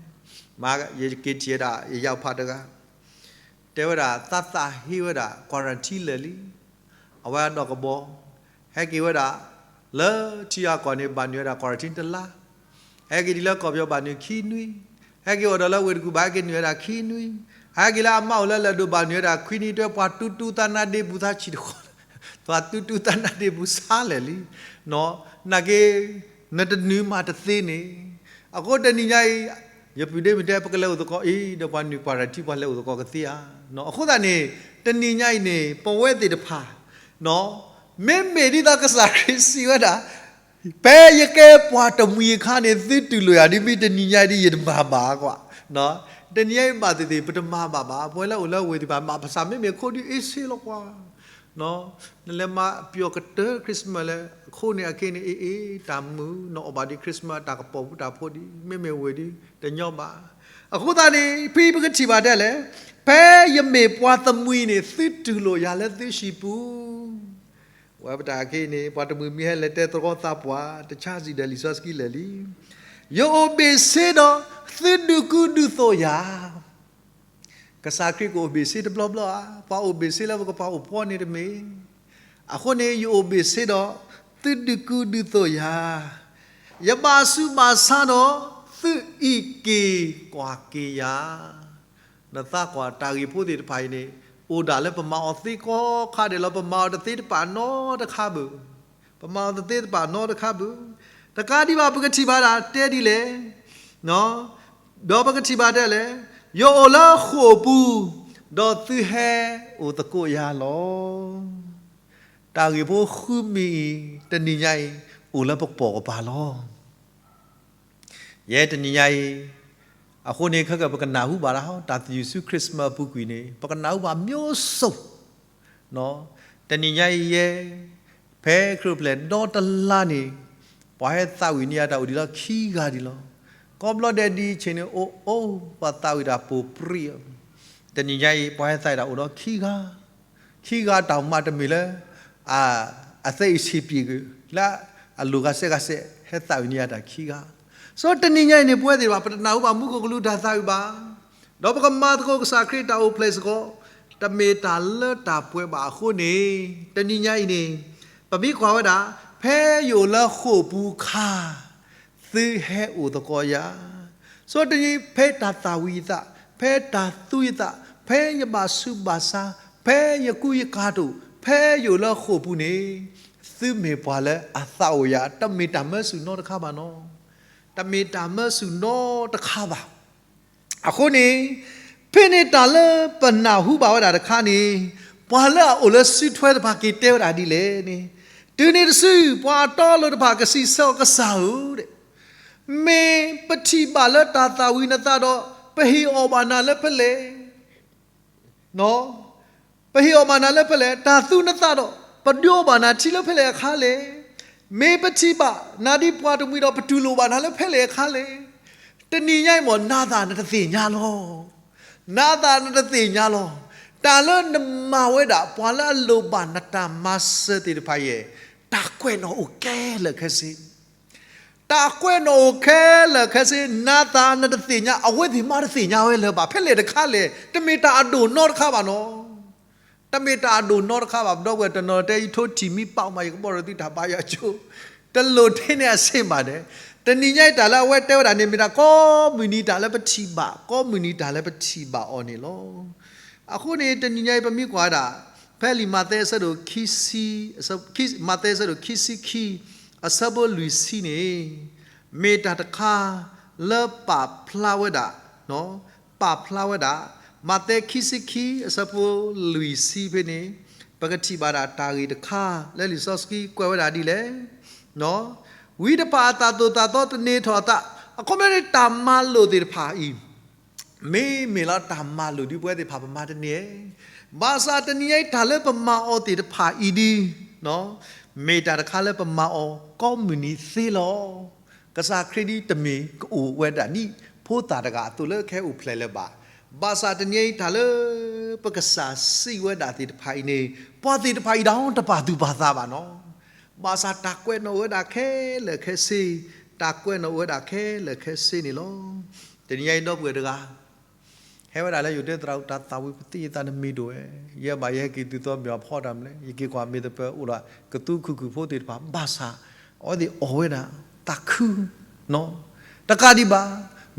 မ့ၢ်ယက့ၤထံၣ်ဝဲဒၣ် ယယၢ်ဖးတဂၤ တဲဝဲဒၣ် သးသးဟ့ဝဲဒၣ် quarantine လၢာ်လံ, အဝဲအဒီးကဘီ ဟဲက့ၤဝဲဒၣ် လၢထံအကီၢ်န့ၣ် ဘၣ်နုာ်ဝဲဒၣ် quarantine တလါ, ဟဲက့ၤဒ်လၢကီၢ်ပယီၤဘၣ်နုာ်ခံနွံ, ဟဲက့ၤအိၣ်ဒီးလၢဝ့ၢ်တကူၣ်ဘၣ် ဟဲက့ၤနုာ်ဝဲဒၣ်ခံနွံ, ဟဲက့ၤလၢအမါအိၣ်လၢလၢၢ်ဒိၣ်ဘၣ်နုာ်ဝဲဒၣ်ခွံနွံ, တဲပှၤတူတူသးနါဒ့ပူၤသးဆံးတဃီ, ပှၤတူတူသးနါဒ့ပူၤဆါလဲၣ်လံ, နာ်က့ နတနုာ်မးတသ့န့ၣ်, အဃိတနံၤညါအံၤ ယပုၢ်ဒ့မုၣ်တဲ ပကလဲၤအိၣ်သကိးအံၤ ဒီးပှၤနုာ် quarantine ပှၤလဲၤအိၣ်သကိးကသ့ဧါ. အဃိသတးန့ၣ် တနံၤညါအံၤန့ၣ် ပဝဲသ့ၣ်တဖၣ် မ့မ့ၢ်ဒ်သိးကစၢ်ခရံာ်စံးဝဲဒၣ်, ဖဲယကဲပှၤတမှံၤအခါန့ၣ် သုတူၢ်လိာ်ယၤဒ်မ့ၢ်တနံၤညါအံၤဒ်ယတမၤဘၣ်ကွၢ်, တနံၤညါအံၤဘၣ်သ့ၣ်သ့ၣ် ပတမၤဘၣ်ဘၣ်, ပဝဲလၢအိၣ်လၢဝ့ၢ်သ့ၣ်တဖၣ် မၤပစၢ်မ့မ့ၢ်အခိၣ်ဒ်အ့ၣ်စ့လီၤကွၢ် နလဲၤမၤပယီၤကတၢၢ် Christmas လဲၣ်, အခိၣ်န့ၣ်အက့န့ၣ် အ့ၣ်အ့ၣ် တၢ်မုာ် နအီၣ်ဘၣ်ဒ် Christmas တၢ်ကပီၤပူၤတၢ်ဖိဒ် မ့မ့ၢ်ဝ့ၢ်ဒ် တညီဘၣ်. အဃိသတးန့ၣ် ဖဲပကထံၣ်ဘၣ်ဒ်လဲၣ်, ဖဲယမ့ၢ်ပှၤတမှံၤန့ၣ် သုတူၢ်လိာ်ယၤလၢသုဟံၣ်ပူၤ ဝဲပတၢ်အက့န့ၣ် ပှၤတမှံၤမ့ၢ်ဟဲလဲၤတဲသရီသးပှၢ် တဆါစံၣ်ဒီးလံာ်စီဆှံလၢာ်လံ, ယအိၣ်ဘ့ၣ်ဆ့ဒီး သုဒုးကူဒုးသိးယၤ ကစၢ်ခရံာ်ကအိၣ်ဘ့ၣ်ဆ့တဘျီဘျီဧါ, ပှၤအိၣ်ဘ့ၣ်ဆ့လၢပကပၤအိၣ်ဖှီၣ်န့ၣ်တမ့ၢ်, အဃိန့ၣ် ယအိၣ်ဘ့ၣ်ဆ့ဒီး သုဒုးကူဒုးသိးယၤ, ယဘၣ်ဆူးဘၣ်ဆါဒီး သုအံးက့ၤကွၢ်က့ၤယၤ, နသးကွၢ်တၢ်ဂ့ၢ်ဖိသ့ၣ်တဖၣ်အံၤန့ၣ် အိၣ်ဒၣ်လၢပမၤအီၤသ့ကိးခါဒဲးလီၤ, ပမၤအီၤတသ့တပာ်နီတခါဘၣ်, ပမၤအီၤတသ့တပာ်နီတခါဘၣ်, တကးဒံးဘၣ် ပကထံၣ်ဘၣ်ဒၣ် တဲဒ်လဲၣ် ဒီးပကထံၣ်ဘၣ်ဒ်လဲၣ်, ယအိၣ်လၢဃိာ်ပူၤ, ဒီးသုဟဲအိၣ်သကိးယၤလီၤ. တၢ်ဂ့ၢ်ဖိဃုမံၤအံၤ တနံၤညါအံၤ အိၣ်လၢပကပိာ်ကပၤလီၤ. ယဲတနံၤညါအံၤ, အဃိန့ၣ် ခဲကပကနၢ်ဟူဘၣ်ဒၣ် တၢ်သယုၢ်ဆူ Christmas အပူၤကွံာ်န့ၣ် ပကနၢ်ဟူဘၣ် မျိုးစုံ တနံၤညါအံၤယဲ, ဖဲခရံာ်အိၣ်ဖျဲၣ်ဒီတလါန့ၣ် ပှၤဟဲသးဝံၣ်န့ၢ်ယၤတၢ်အိၣ်ဒံးလီၤခံဂၤဒံးလီၤ. ကိးဘျီဒဲးဒ်အံၤဆ့ၣ်န့ၣ် အိၣ်အိၣ် ပှၤသးဝံၣ်တၢ်ပိာ်ပြံ တနံၤညါအံၤ ပှၤဟဲသးဝံၣ်တၢ်အိၣ်ဒီးခံဂၤ, ခံဂၤတၢ်မးတမ့ၢ်လၢ အသဲအံၤဆံးပံၤဂ့ၤ လၢအလိၤဂၤစဲးဂၤစဲး ဟဲသးဝံၣ်န့ၢ်ယၤတၢ်ခံဂၤ. ဆိတနံၤညါအံၤန့ၣ် ပဝဲသ့ၣ်တဖၣ် ပတနၢ်ဟူဘၣ်မူခိၣ်ကလူၤတၢ်သးဝံၣ်ဘၣ်, ဒီးပကမၤသကိးကစၢ်ခရံာ်တၢ်အိၣ်ဖျဲၣ်စ့ၢ်ကီး, တမ့ၢ်တၢ်လၢတၢ်ပှဲၤဘၣ်အဃိန့ၣ်, တနံၤညါအံၤန့ၣ် ပမ့ၢ်ကွၢ်ဝဲဒၣ် ဖဲယအိၣ်လၢဃိာ်ပူၤအခါ သုဟဲအိၣ်သကိးယၤ, ဆိတနံၤ ဖဲတၢ်သးဝံၣ်ယသး, ဖဲတၢ်သူယသး, ဖဲယဘၣ်ဆူးဘၣ်ဆါ, ဖဲယကူယကၤတအိၣ်, ဖဲယအိၣ်လၢဃိာ်ပူၤန့ၣ်, သုမ့ၢ်ပှၤလၢအသးအိၣ်ယၤ တမ့ၢ်တၢ်မၢဆူၣ်နီတခါဘၣ်နီၤ. တမ့ၢ်တၢ်မၢဆူၣ်နီတခါဘၣ်. အဃိန့ၣ်, ဖဲန့ၣ်တၢ်လၢပနၢ်ဟူဘၣ်ဝဲဒၣ်တခါန့ၣ်, ပှၤလၢအအိၣ်လၢစုထွဲတဖၣ်က့ၤတဲဝဲဒၣ်ဒ်လဲၣ်န့ၣ်, တုၤန့ၣ်တစု ပှၤအတီအလိၤတဖၣ်ကစံးဆၢအီၤ ကစၢ်ဧၢ, မ့ၢ်ပထံၣ်ဘၣ်လၢတၢ်သးဝံၣ်နသးဒီး ပဟ့ၣ်အီၣ်ဘၣ်နၤလၢဖဲလဲၣ် ပဟ့ၣ်အီၣ်ဘၣ်နၤလၢဖဲလဲၣ်, တၢ်သူနသးဒီး ပဒုးအီၣ်ဘၣ်နၤထံလၢဖဲလဲၣ်အခါလဲၣ်, မ့ၢ်ပထံၣ်ဘၣ်နၤဒ်ပှၤတမှံၤဒီး ပတူၢ်လိာ်ဘၣ်နၤလၢဖဲလဲၣ်အခါလဲၣ်, တနံၤညါအံၤမ့ၢ် နၤသးနတသ့ၣ်ညါလီၤ. နၤသးနတသ့ၣ်ညါလီၤ. တၢ်လၢနမၤဝဲဒၣ် ပှၤလၢအလိၣ်ဘၣ်နတၢ်မၤစၢၤသ့ၣ်တဖၣ်ယဲၢ်, တၢ်ကွဲးနီၣ်အိၣ်ခဲလၢာ်ခဲဆ့ တၢ်ကွဲးနီၣ်အိၣ်ခဲလၢာ်ခဲဆ့, နၤသးနတသ့ၣ်ညါ, အဝဲသ့ၣ်မးတသ့ၣ်ညါဝဲလၢၤဘၣ်, ဖဲလဲၣ်တခါလဲၣ်, တမ့ၢ်တၢ်အဒိၣ်နီတခါဘၣ်နီၤ. တမ့ၢ်တၢ်အဒိၣ်နီတခါဘၣ်, ပဒီပုၢ်ဝဲၢ်တနီၤတဲ ယထိထံၣ်မံပာ်မး ယကဘီၣ်ဒီးသုတၢ်ဘါယွၤကၠိ, တလိၣ်ထဲန့ၣ်အဆ့ၣ်မးဒဲး, တနံၤညါအံၤတၢ်လၢအဝဲတဲဝဲဒၣ်န့ၣ် မ့ၢ်တၢ်ကိးမုၢ်နံၤတၢ်လၢပထံၣ်ဘၣ်, ကိးမုၢ်နံၤတၢ်လၢပထံၣ်ဘၣ်အီၤန့ၣ်လီၤ. အဃိန့ၣ် တနံၤညါအံၤပမ့ၢ်ကွၢ်ဝဲဒၣ်, ဖဲလံာ်မးသဲအဆၢဒိၣ်ခံဆံ, မးသဲအဆၢဒိၣ်ခံဆံခံ, အဆၢဖိလွံၢ်ဆံန့ၣ်, မ့ၢ်တၢ်တခါလၢပာ်ဖျါဝဲဒၣ်, ပာ်ဖျါဝဲဒၣ်, မးသဲခံဆံခံအဆၢဖိလွံၢ်ဆံဖဲန့ၣ်, ပကထံၣ်ဘၣ်ဒၣ်တၢ်ဂ့ၢ်တခါ လၢလံာ်စီဆှံကွဲးဝဲဒၣ်ဒ်လဲၣ်, ဝံတဖၣ်အတၢ်သိၣ်တၢ်သီတန့ၤထီၣ်အသး, အခီပညီန့ၣ် တၢ်မၤလိာ်သ့ၣ်တဖၣ်အံၤ မ့မ့ၢ်လီၤတၢ်မၤလိာ်ဒ်ပဝဲသ့ၣ်တဖၣ်ပမၤတန့ၢ်, ဘၣ်ဆၣ်တနံၤညါအံၤတၢ်လၢပမၤအီၤသ့ၣ်တဖၣ်အံၤဒ်, မ့ၢ်တၢ်တခါလၢပမၤအီၤကိးမုၢ်နံၤသ့လီၤ. ကစၢ်ခရံာ်ဒ်တမ့ၢ်ကအိၣ်ဝဲဒၣ်ဒ်ဖိသၣ်တဂၤအသိးလၢကဟဲအိၣ်ဖျဲၣ်လၢၤဘၣ်. ဘၣ်ဆၣ်တနံၤညါအံၤတၢ်လၢပကစၢ်စံးဝဲဒၣ်သ့ၣ်တဖၣ်အံၤန့ၣ်, ပှၤသ့ၣ်တဖၣ်အံၤဒၣ်တပာ်သူၣ်ပာ်သးဘၣ်နီၤ. ဘၣ်ဆၣ်တၢ်ကွဲးနီၣ်ဝဲဒၣ်ခဲလၢာ်ခဲဆ့, တၢ်ကွဲးနီၣ်ဝဲဒၣ်ခဲလၢာ်ခဲဆ့န့ၣ်လီၤ. တနံၤညါအံၤဒီပုၢ်ဝဲၢ်တဂၤ ဟဲဝဲဒၣ်လၢယိၤတဲသရၣ်အူတၢ်သးဝံၣ်ပသံယသးနမ့ၢ်ဒိၣ်ဝဲ, ယဲဘၣ်ယဟဲက့ၤတုၤသီမ့ၢ်အဖီတၢ်မလဲၣ်, ယက့ၤကွၢ်မ့ၢ်သပၢၤအိၣ်ဒီးကသူခုၣ်ခုၣ်ဖိသ့ၣ်တဖၣ်, ဘၣ်ဆၣ် အဝဲသ့ၣ်အီၣ်ဝဲဒၣ်သးခုနီၤ. တကးဒံးဘၣ်,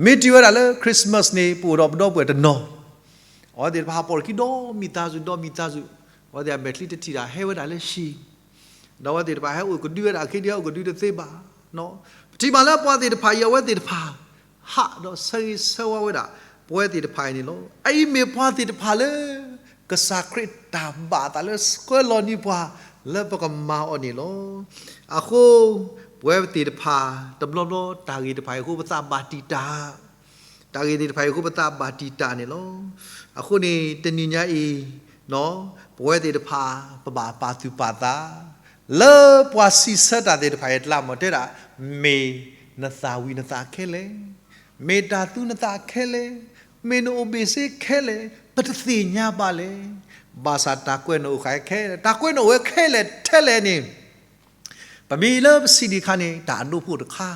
မ့ၢ်တုၤဝဲဒၣ်လၢ Christmas န့ၣ် ပအိၣ်ဒီးပဒီပုၢ်ဝဲၢ်တနီၤ, အဝဲသ့ၣ်တဖၣ်ပိာ်တခံဒီးမံၤသးစူၤ ဒီးမံၤသးစူၤ, အဝဲသ့ၣ်အမဲာ်ချံတထံၣ်တၢ်ဟဲဝဲဒၣ်လၢဟံၣ် ဒီးအဝဲသ့ၣ်တဖၣ်ဟဲအိၣ်ကဒုဝဲဒၣ် အခ့ဒံ ဟဲအိၣ်ကဒုတသ့ဘၣ်. ပထံၣ်ဘၣ်လၢပှၤသ့ၣ်တဖၣ်အံၤ အဝဲသ့ၣ်တဖၣ် ဟးဒီးဆၢဂ့ၤဆၢဝါဝဲဒၣ် ပဝဲသ့ၣ်တဖၣ်အံၤန့ၣ်လီၤ. အအံၤမ့ၢ်ပှၤသ့ၣ်တဖၣ်လၢ ကစၢ်ခရံာ်တၢ်ဘၣ်အသးလၢဆှၢလီၤန့ၢ်ပှၤ လၢပကမၤအီၤန့ၣ်လီၤ. အဃိ ပဝဲသ့ၣ်တဖၣ် တဘျီဘျီတၢ်ဂ့ၢ်တဖၣ်အံၤအဃိ ပသးဘၣ်တံာ်တာ် တၢ်ဂ့ၢ်သ့ၣ်တဖၣ်အံၤအဃိ ပသးဘၣ်တံာ်တာ်န့ၣ်လီၤ. အဃိန့ၣ် တနံၤညါအံၤ ပဝဲသ့ၣ်တဖၣ် ပဘၣ်ပာ်သူၣ်ပာ်သး လၢပှၤစံးဆၢတၢ်သ့ၣ်တဖၣ်အံၤအကျါ မ့ၢ်တဲဒၣ် မ့ၢ်နသးဝံၣ်နသးခဲလၢာ်, မ့ၢ်တၢ်သူနသးခဲလၢာ်, မ့ၢ်နအိၣ်ဘ့ၣ်စ့ခဲလၢာ်, ပတသ့ၣ်ညါဘၣ်လဲၣ်. ဘၣ်ဆၣ်တၢ်ကွဲးနီၣ်အိၣ်ဃာ်ခဲလၢာ်, တၢ်ကွဲးနီၣ်အိၣ်ဝဲခဲလၢာ်ထဲလဲၣ်န့ၣ် ပမ့ၢ်လၢပစံးဒံးအခါန့ၣ် တၢ်အဒိဖိတခါ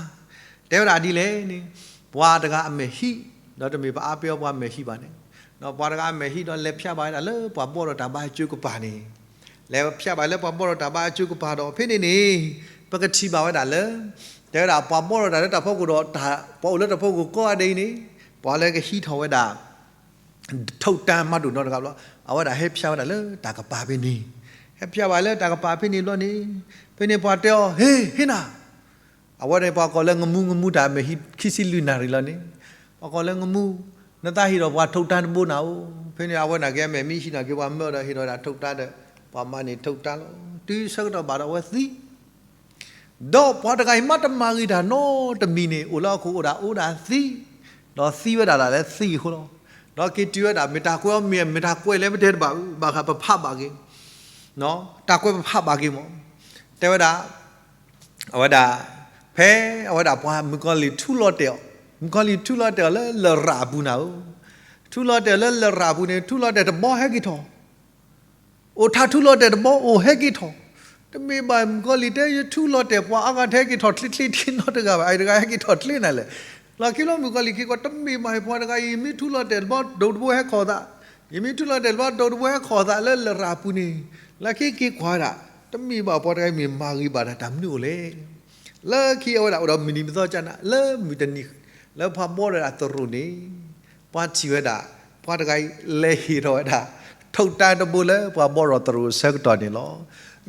တဲဝဲဒၣ်ဒ်လဲၣ်န့ၣ်, ပှၤတဂၤအမဲာ်ဟံၣ်, ဒီးတမ့ၢ်ပအါပှဲၤအီၤပှၤအမဲာ်ဟံၣ်ဘၣ်န့ၣ်, ဒီးပှၤတဂၤအမဲာ်ဟံၣ်ဒီးလဲၤဖျါဘၣ်ဝဲဒၣ်လၢပှၤဘီၣ်ဒီးတၢ်ဘါအကၠိကပၤန့ၣ်, လဲၤဖျါဘၣ်လၢပှၤဘီၣ်ဒီးတၢ်ဘါအကၠိကပၤဒီး ဖဲန့ၣ်န့ၣ် ပကထံၣ်ဘၣ်ဝဲဒၣ်လၢ တဲဝဲဒၣ်ပှၤဘီၣ်ဒီးတၢ်လၢတၢ်ဖီခိၣ်ဒီး ပှၤအိၣ်လၢတၢ်ဖီခိၣ်ကိးဂၤဒဲးအံၤန့ၣ် ပှၤလၢကဟံးထီၣ်ဝဲဒၣ် ထုးတၢ်မၤဒိၣ်နီတဂၤဘျီ, အဝဲဒၣ်ဟဲဖျါဝဲဒၣ်လၢတၢ်ကပၤဖဲန့ၣ်, ဟဲဖျါဝဲလၢတၢ်ကပၤဖဲန့ၣ်ဘျီန့ၣ်, ဖဲန့ၣ်ပှၤတဲအီၤ ဟ့ ဟ့နၤ, အဝဲန့ၣ်ပှၤကိးလၢငမူ ငမူတၢ်အမဲာ်ဟံၣ်ခံဆံလွံၢ်နၣ်ရံၣ်လီၤန့ၣ်, ပှၤကိးလၢငမူ, နသးဟ့ၣ်ဒီးပှၤထုးတၢ်တဘိနၤဧိၤ, ဖဲန့ၣ်အဝဲနာ်က့အမဲာ်မ့ၢ်ဟံၣ်နာ်က့ပှၤမၢဒီးဟ့ၣ်ဒီးဝဲဒၣ်ထုးတၢ်ဒီး, ပှၤမၤန့ၢ်ထုးတၢ်လီၤ. တုၤဆၢကတီၢ်ဘၣ်ဒီးအဝဲသံ ဒီးပှၤတဂၤအံၤမ့ၢ်တမၤဂ့ၤတၢ်နီတမံၤန့ၣ် အိၣ်လၢဟီၣ်ခိၣ်အိၣ်ဒၣ်အိၣ်ဒၣ်သံ, ဒီးသံဝဲဒၣ်ဒၣ်လၢသံအဃိလီၤ. ဒီးက့ၤတုၤဝဲဒၣ် မ့ၢ်တၢ်ကွဲးအီၤမ့ၢ် မ့ၢ်တၢ်ကွဲးလဲၣ်ပတဲတဘၣ်, ဘၣ်ဃးပဖးဘၣ်က့ၤ, တၢ်ကွဲးပဖးဘၣ်က့ၤမး, တဲဝဲဒၣ်, အဝဲဒၣ်, ဖဲအဝဲဒၣ်ပှၤမုၣ်ကီၤလံၢ်ထူလီၤတဲာ်အီၤ, မုၣ်ကီၤလံၢ်ထူလီၤတဲာ်အီၤလၢလရာ်အပူၤနၤဧိၤ, ထူလီၤတဲာ်အီၤလၢလရာ်အပူၤန့ၣ် ထူလီၤတဲာ်တဘီဟဲက့ၤထီၣ် အိၣ်ထးထူလီၤတဲာ်တဘီအိၣ်ဟဲက့ၤထီၣ်, တမ့ၢ်ဘၣ်မုၣ်ကီၤလံၢ်တဲ ယထူလီၤတဲာ်ပှၤအါဂၤတဟဲက့ၤထီၣ်ချ့ချ့ဒံးနီတဂၤဘၣ်, အအံၤတဂၤဟဲက့ၤထီၣ်ချ့နၤလဲၣ်. လီၢ်ခံဘျီမုၣ်ကီၤလံၢ်က့ၤကွၢ် တမ့ၢ်ဘၣ် ပှၤတဂၤအံၤ မ့ၢ်ထူလီၤတဲာ်တဘီ ဒိၣ်တဘိဟဲခီၣ်သး, ယမ့ၢ်ထူလီၤတဲာ်တဘီ ဒိၣ်တဘိဟဲခီၣ်သးလၢလရာ်ပူၤန့ၣ်, လၢခံက့ၤကွၢ်ဝဲဒၣ်, တမ့ၢ်ဘၣ်ပှၤတဂၤအံၤမ့ၢ်မၤဂ့ၤဘၣ်တၢ်တၢ်မနုၤအိၣ်လဲၣ်. လၢခံအဝဲဒၣ်အိၣ်ဒီးမုၢ်နံၤမုၢ်သီကနၣ် လၢမုၢ်တနံၤ လၢပှၤဘီဒီးတၢ်သရိာ်န့ၣ် ပှၤထံၣ်ဝဲဒၣ်, ပှၤတဂၤအံၤလဲၤဟ့ၣ်ထီၣ်ဝဲဒၣ် ထုးတၢ်တဘိလၢပှၤဘီဒီးသရိာ်အဆၢကတီၢ်န့ၣ်လီၤ.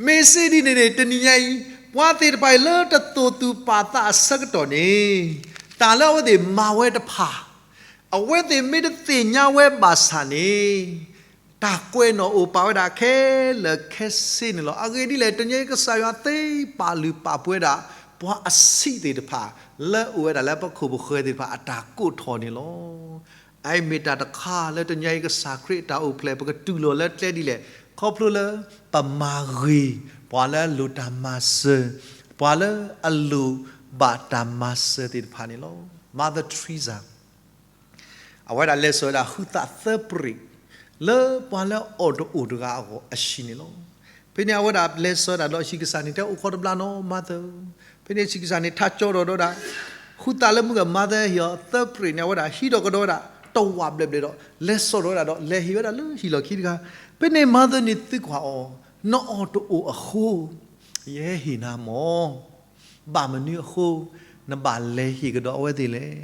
မ့ၢ်စ့ၢ်ဒ်န့ၣ်န့ၣ် တနံၤညါအံၤ ပှၤသ့ၣ်တဖၣ်အံၤလၢတသိၣ်သူၣ်ပာ်သးအဆၢကတီၢ်န့ၣ်, တၢ်လၢအဝဲသ့ၣ်မၤဝဲတဖၣ်, အဝဲသ့ၣ်မ့ၢ်တသ့ၣ်ညါဝဲဘၣ်ဆၣ်န့ၣ် တၢ်ကွဲးနီၣ်အိၣ်ပာ်ဝဲဒၣ်ခဲလၢာ်ခဲဆ့န့ၣ်လီၤ. အဂ့ၢ်ဒ်လဲၣ် တနံၤအံၤကစၢ်ယွၤသ့ပာ်လုၢ်ပာ်ပှ့ၤဝဲဒၣ် ပှၤအဆံးသ့ၣ်တဖၣ် လၢအိၣ်ဝဲဒၣ်လၢပခိၣ်ပဃၢၤသ့ၣ်တဖၣ်အတၢ်ကိးထီၣ်န့ၣ်လီၤ. အအံၤမ့ၢ်တၢ်တခါလၢတနံၤအံၤကစၢ်ခရံာ်အတၢ်အိၣ်ဖျဲၣ် ပကတူၢ်လိာ်လၢကျဲဒ်လဲၣ်, ခီဖျိလၢပမၤဂ့ၤ ပှၤလၢအလိၣ်တၢ်မၤစၢၤ, ပှၤလၢအလိၣ်ဘၣ်တၢ်မၤစၢၤသ့ၣ်တဖၣ်န့ၣ်လီၤ. Mother Teresa အဝဲဒၣ်လဲၤစိာ်ဝဲဒၣ် ဟုသၣ်သၢပြံး လၢပှၤလၢအအီၣ်တအိၣ်တဂၤအဂီၢ်အဟံၣ်န့ၣ်လီၤ. ဖဲန့ၣ်အဝဲဒၣ်လဲၤစိာ်ဝဲဒၣ်ဒီးဟံၣ်ကစၢ်န့ၣ် တဲအိၣ်ခိးတဘျီနီၤ Mother, ဖဲန့ၣ်ဟံၣ်ကစၢ်န့ၣ် ထးကၠီဒီးဒီးဒၣ် ဟုသၣ်လၢမုၢ်ဂၢၢ် Mother ဟ့ၣ်အီၤသၢပြံးန့ၣ် အဝဲဒၣ်ဟံးဒီးကဒီးဝဲဒၣ် တဝးဘျဲၣ်ဘျဲၣ်ဒီး လဲၤစိာ်ဒီးဝဲဒၣ်ဒီး လဲၤဟ့ၣ်ဝဲဒၣ်လၢဟံၣ်လီၢ်ခံတဂၤ. ဖဲန့ၣ် Mother န့ၣ်သံကွၢ်အီၤ, နအီၣ်တအိၣ်အဃိ ယဟဲဟ့ၣ်နၤမၢ်. ဘၣ်မနုၤအဃိ နဘၣ်လဲၤဟ့ၣ်ကဒီးအဝဲသ့ၣ်လဲၣ်.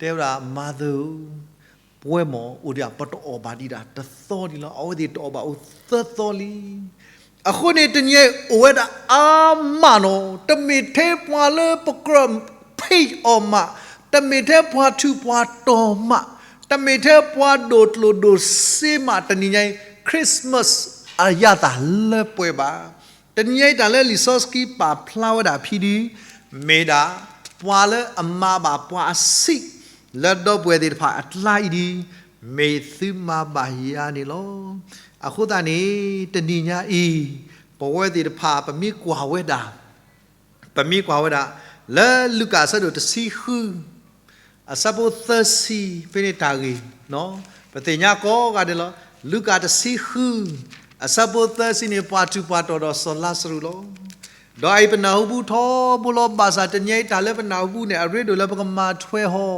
တဲဝဲဒၣ် Mother ဧၢ, ပဝဲမၢ် အိၣ်ဒံးပတအီၣ်ဘၣ်ဒံးဒၣ်တသီလံလီၤ. အဝဲသ့ၣ်တအီၣ်ဘၣ်အိၣ်သၢသီလံ. အဃိန့ၣ် တနံၤအံၤအိၣ်ဝဲဒၣ်အါမးနီၤ, တမ့ၢ်ထဲပှၤလၢပကြၢးဖ့ အီၤမး, တမ့ၢ်ထဲပှၤထူးပှၤတီၤမး, တမ့ၢ်ထဲပှၤဒိၣ်ကျိၣ်ဒိၣ်စ့မး တနံၤညါအံၤ Christmas အယၢ်သးလၢပှဲၤဘၣ်. တနံၤညါအံၤ တၢ်လၢလံာ်စီဆှံပာ်ဖျါဝဲဒၣ်ဖဲဒုး မ့ၢ်ဒၣ် ပှၤလၢအမၤဘၣ်ပှၤအဆံး လၢဒီပုၢ်ဝဲၢ်သ့ၣ်တဖၣ်အကျါအံၤဒုး မ့ၢ်သုမၤဘၣ်ယၤန့ၣ်လီၤ. အဃိသတးန့ၣ် တနံၤညါအံၤ ပဝဲသ့ၣ်တဖၣ် ပမ့ၢ်ကွၢ်ဝဲဒၣ် ပမ့ၢ်ကွၢ်ဝဲဒၣ် လၢလူၤကၣ်အဆၢဒိၣ်တဆံဃု အဆၢဖိသၢဆံ ဖဲန့ၣ်တၢ်ဂ့ၢ် ပသ့ၣ်ညါကိးဂၤဒဲးလီၤ. လူၤကၣ်တဆံဃု အဆၢဖိသၢဆံန့ၣ် ပှၤထူးပှၤတီၤဒီးစီၤလါစရူးလီၤ. ဒီးအအံၤပနၢ်ဟူဘူထီဘိလီၤ. ဘၣ်ဆၣ်တနံၤညါအံၤတၢ်လၢပနၢ်ဟူဘူန့ၣ် အရ့ဒိၣ်လၢပကမၤထွဲဟီ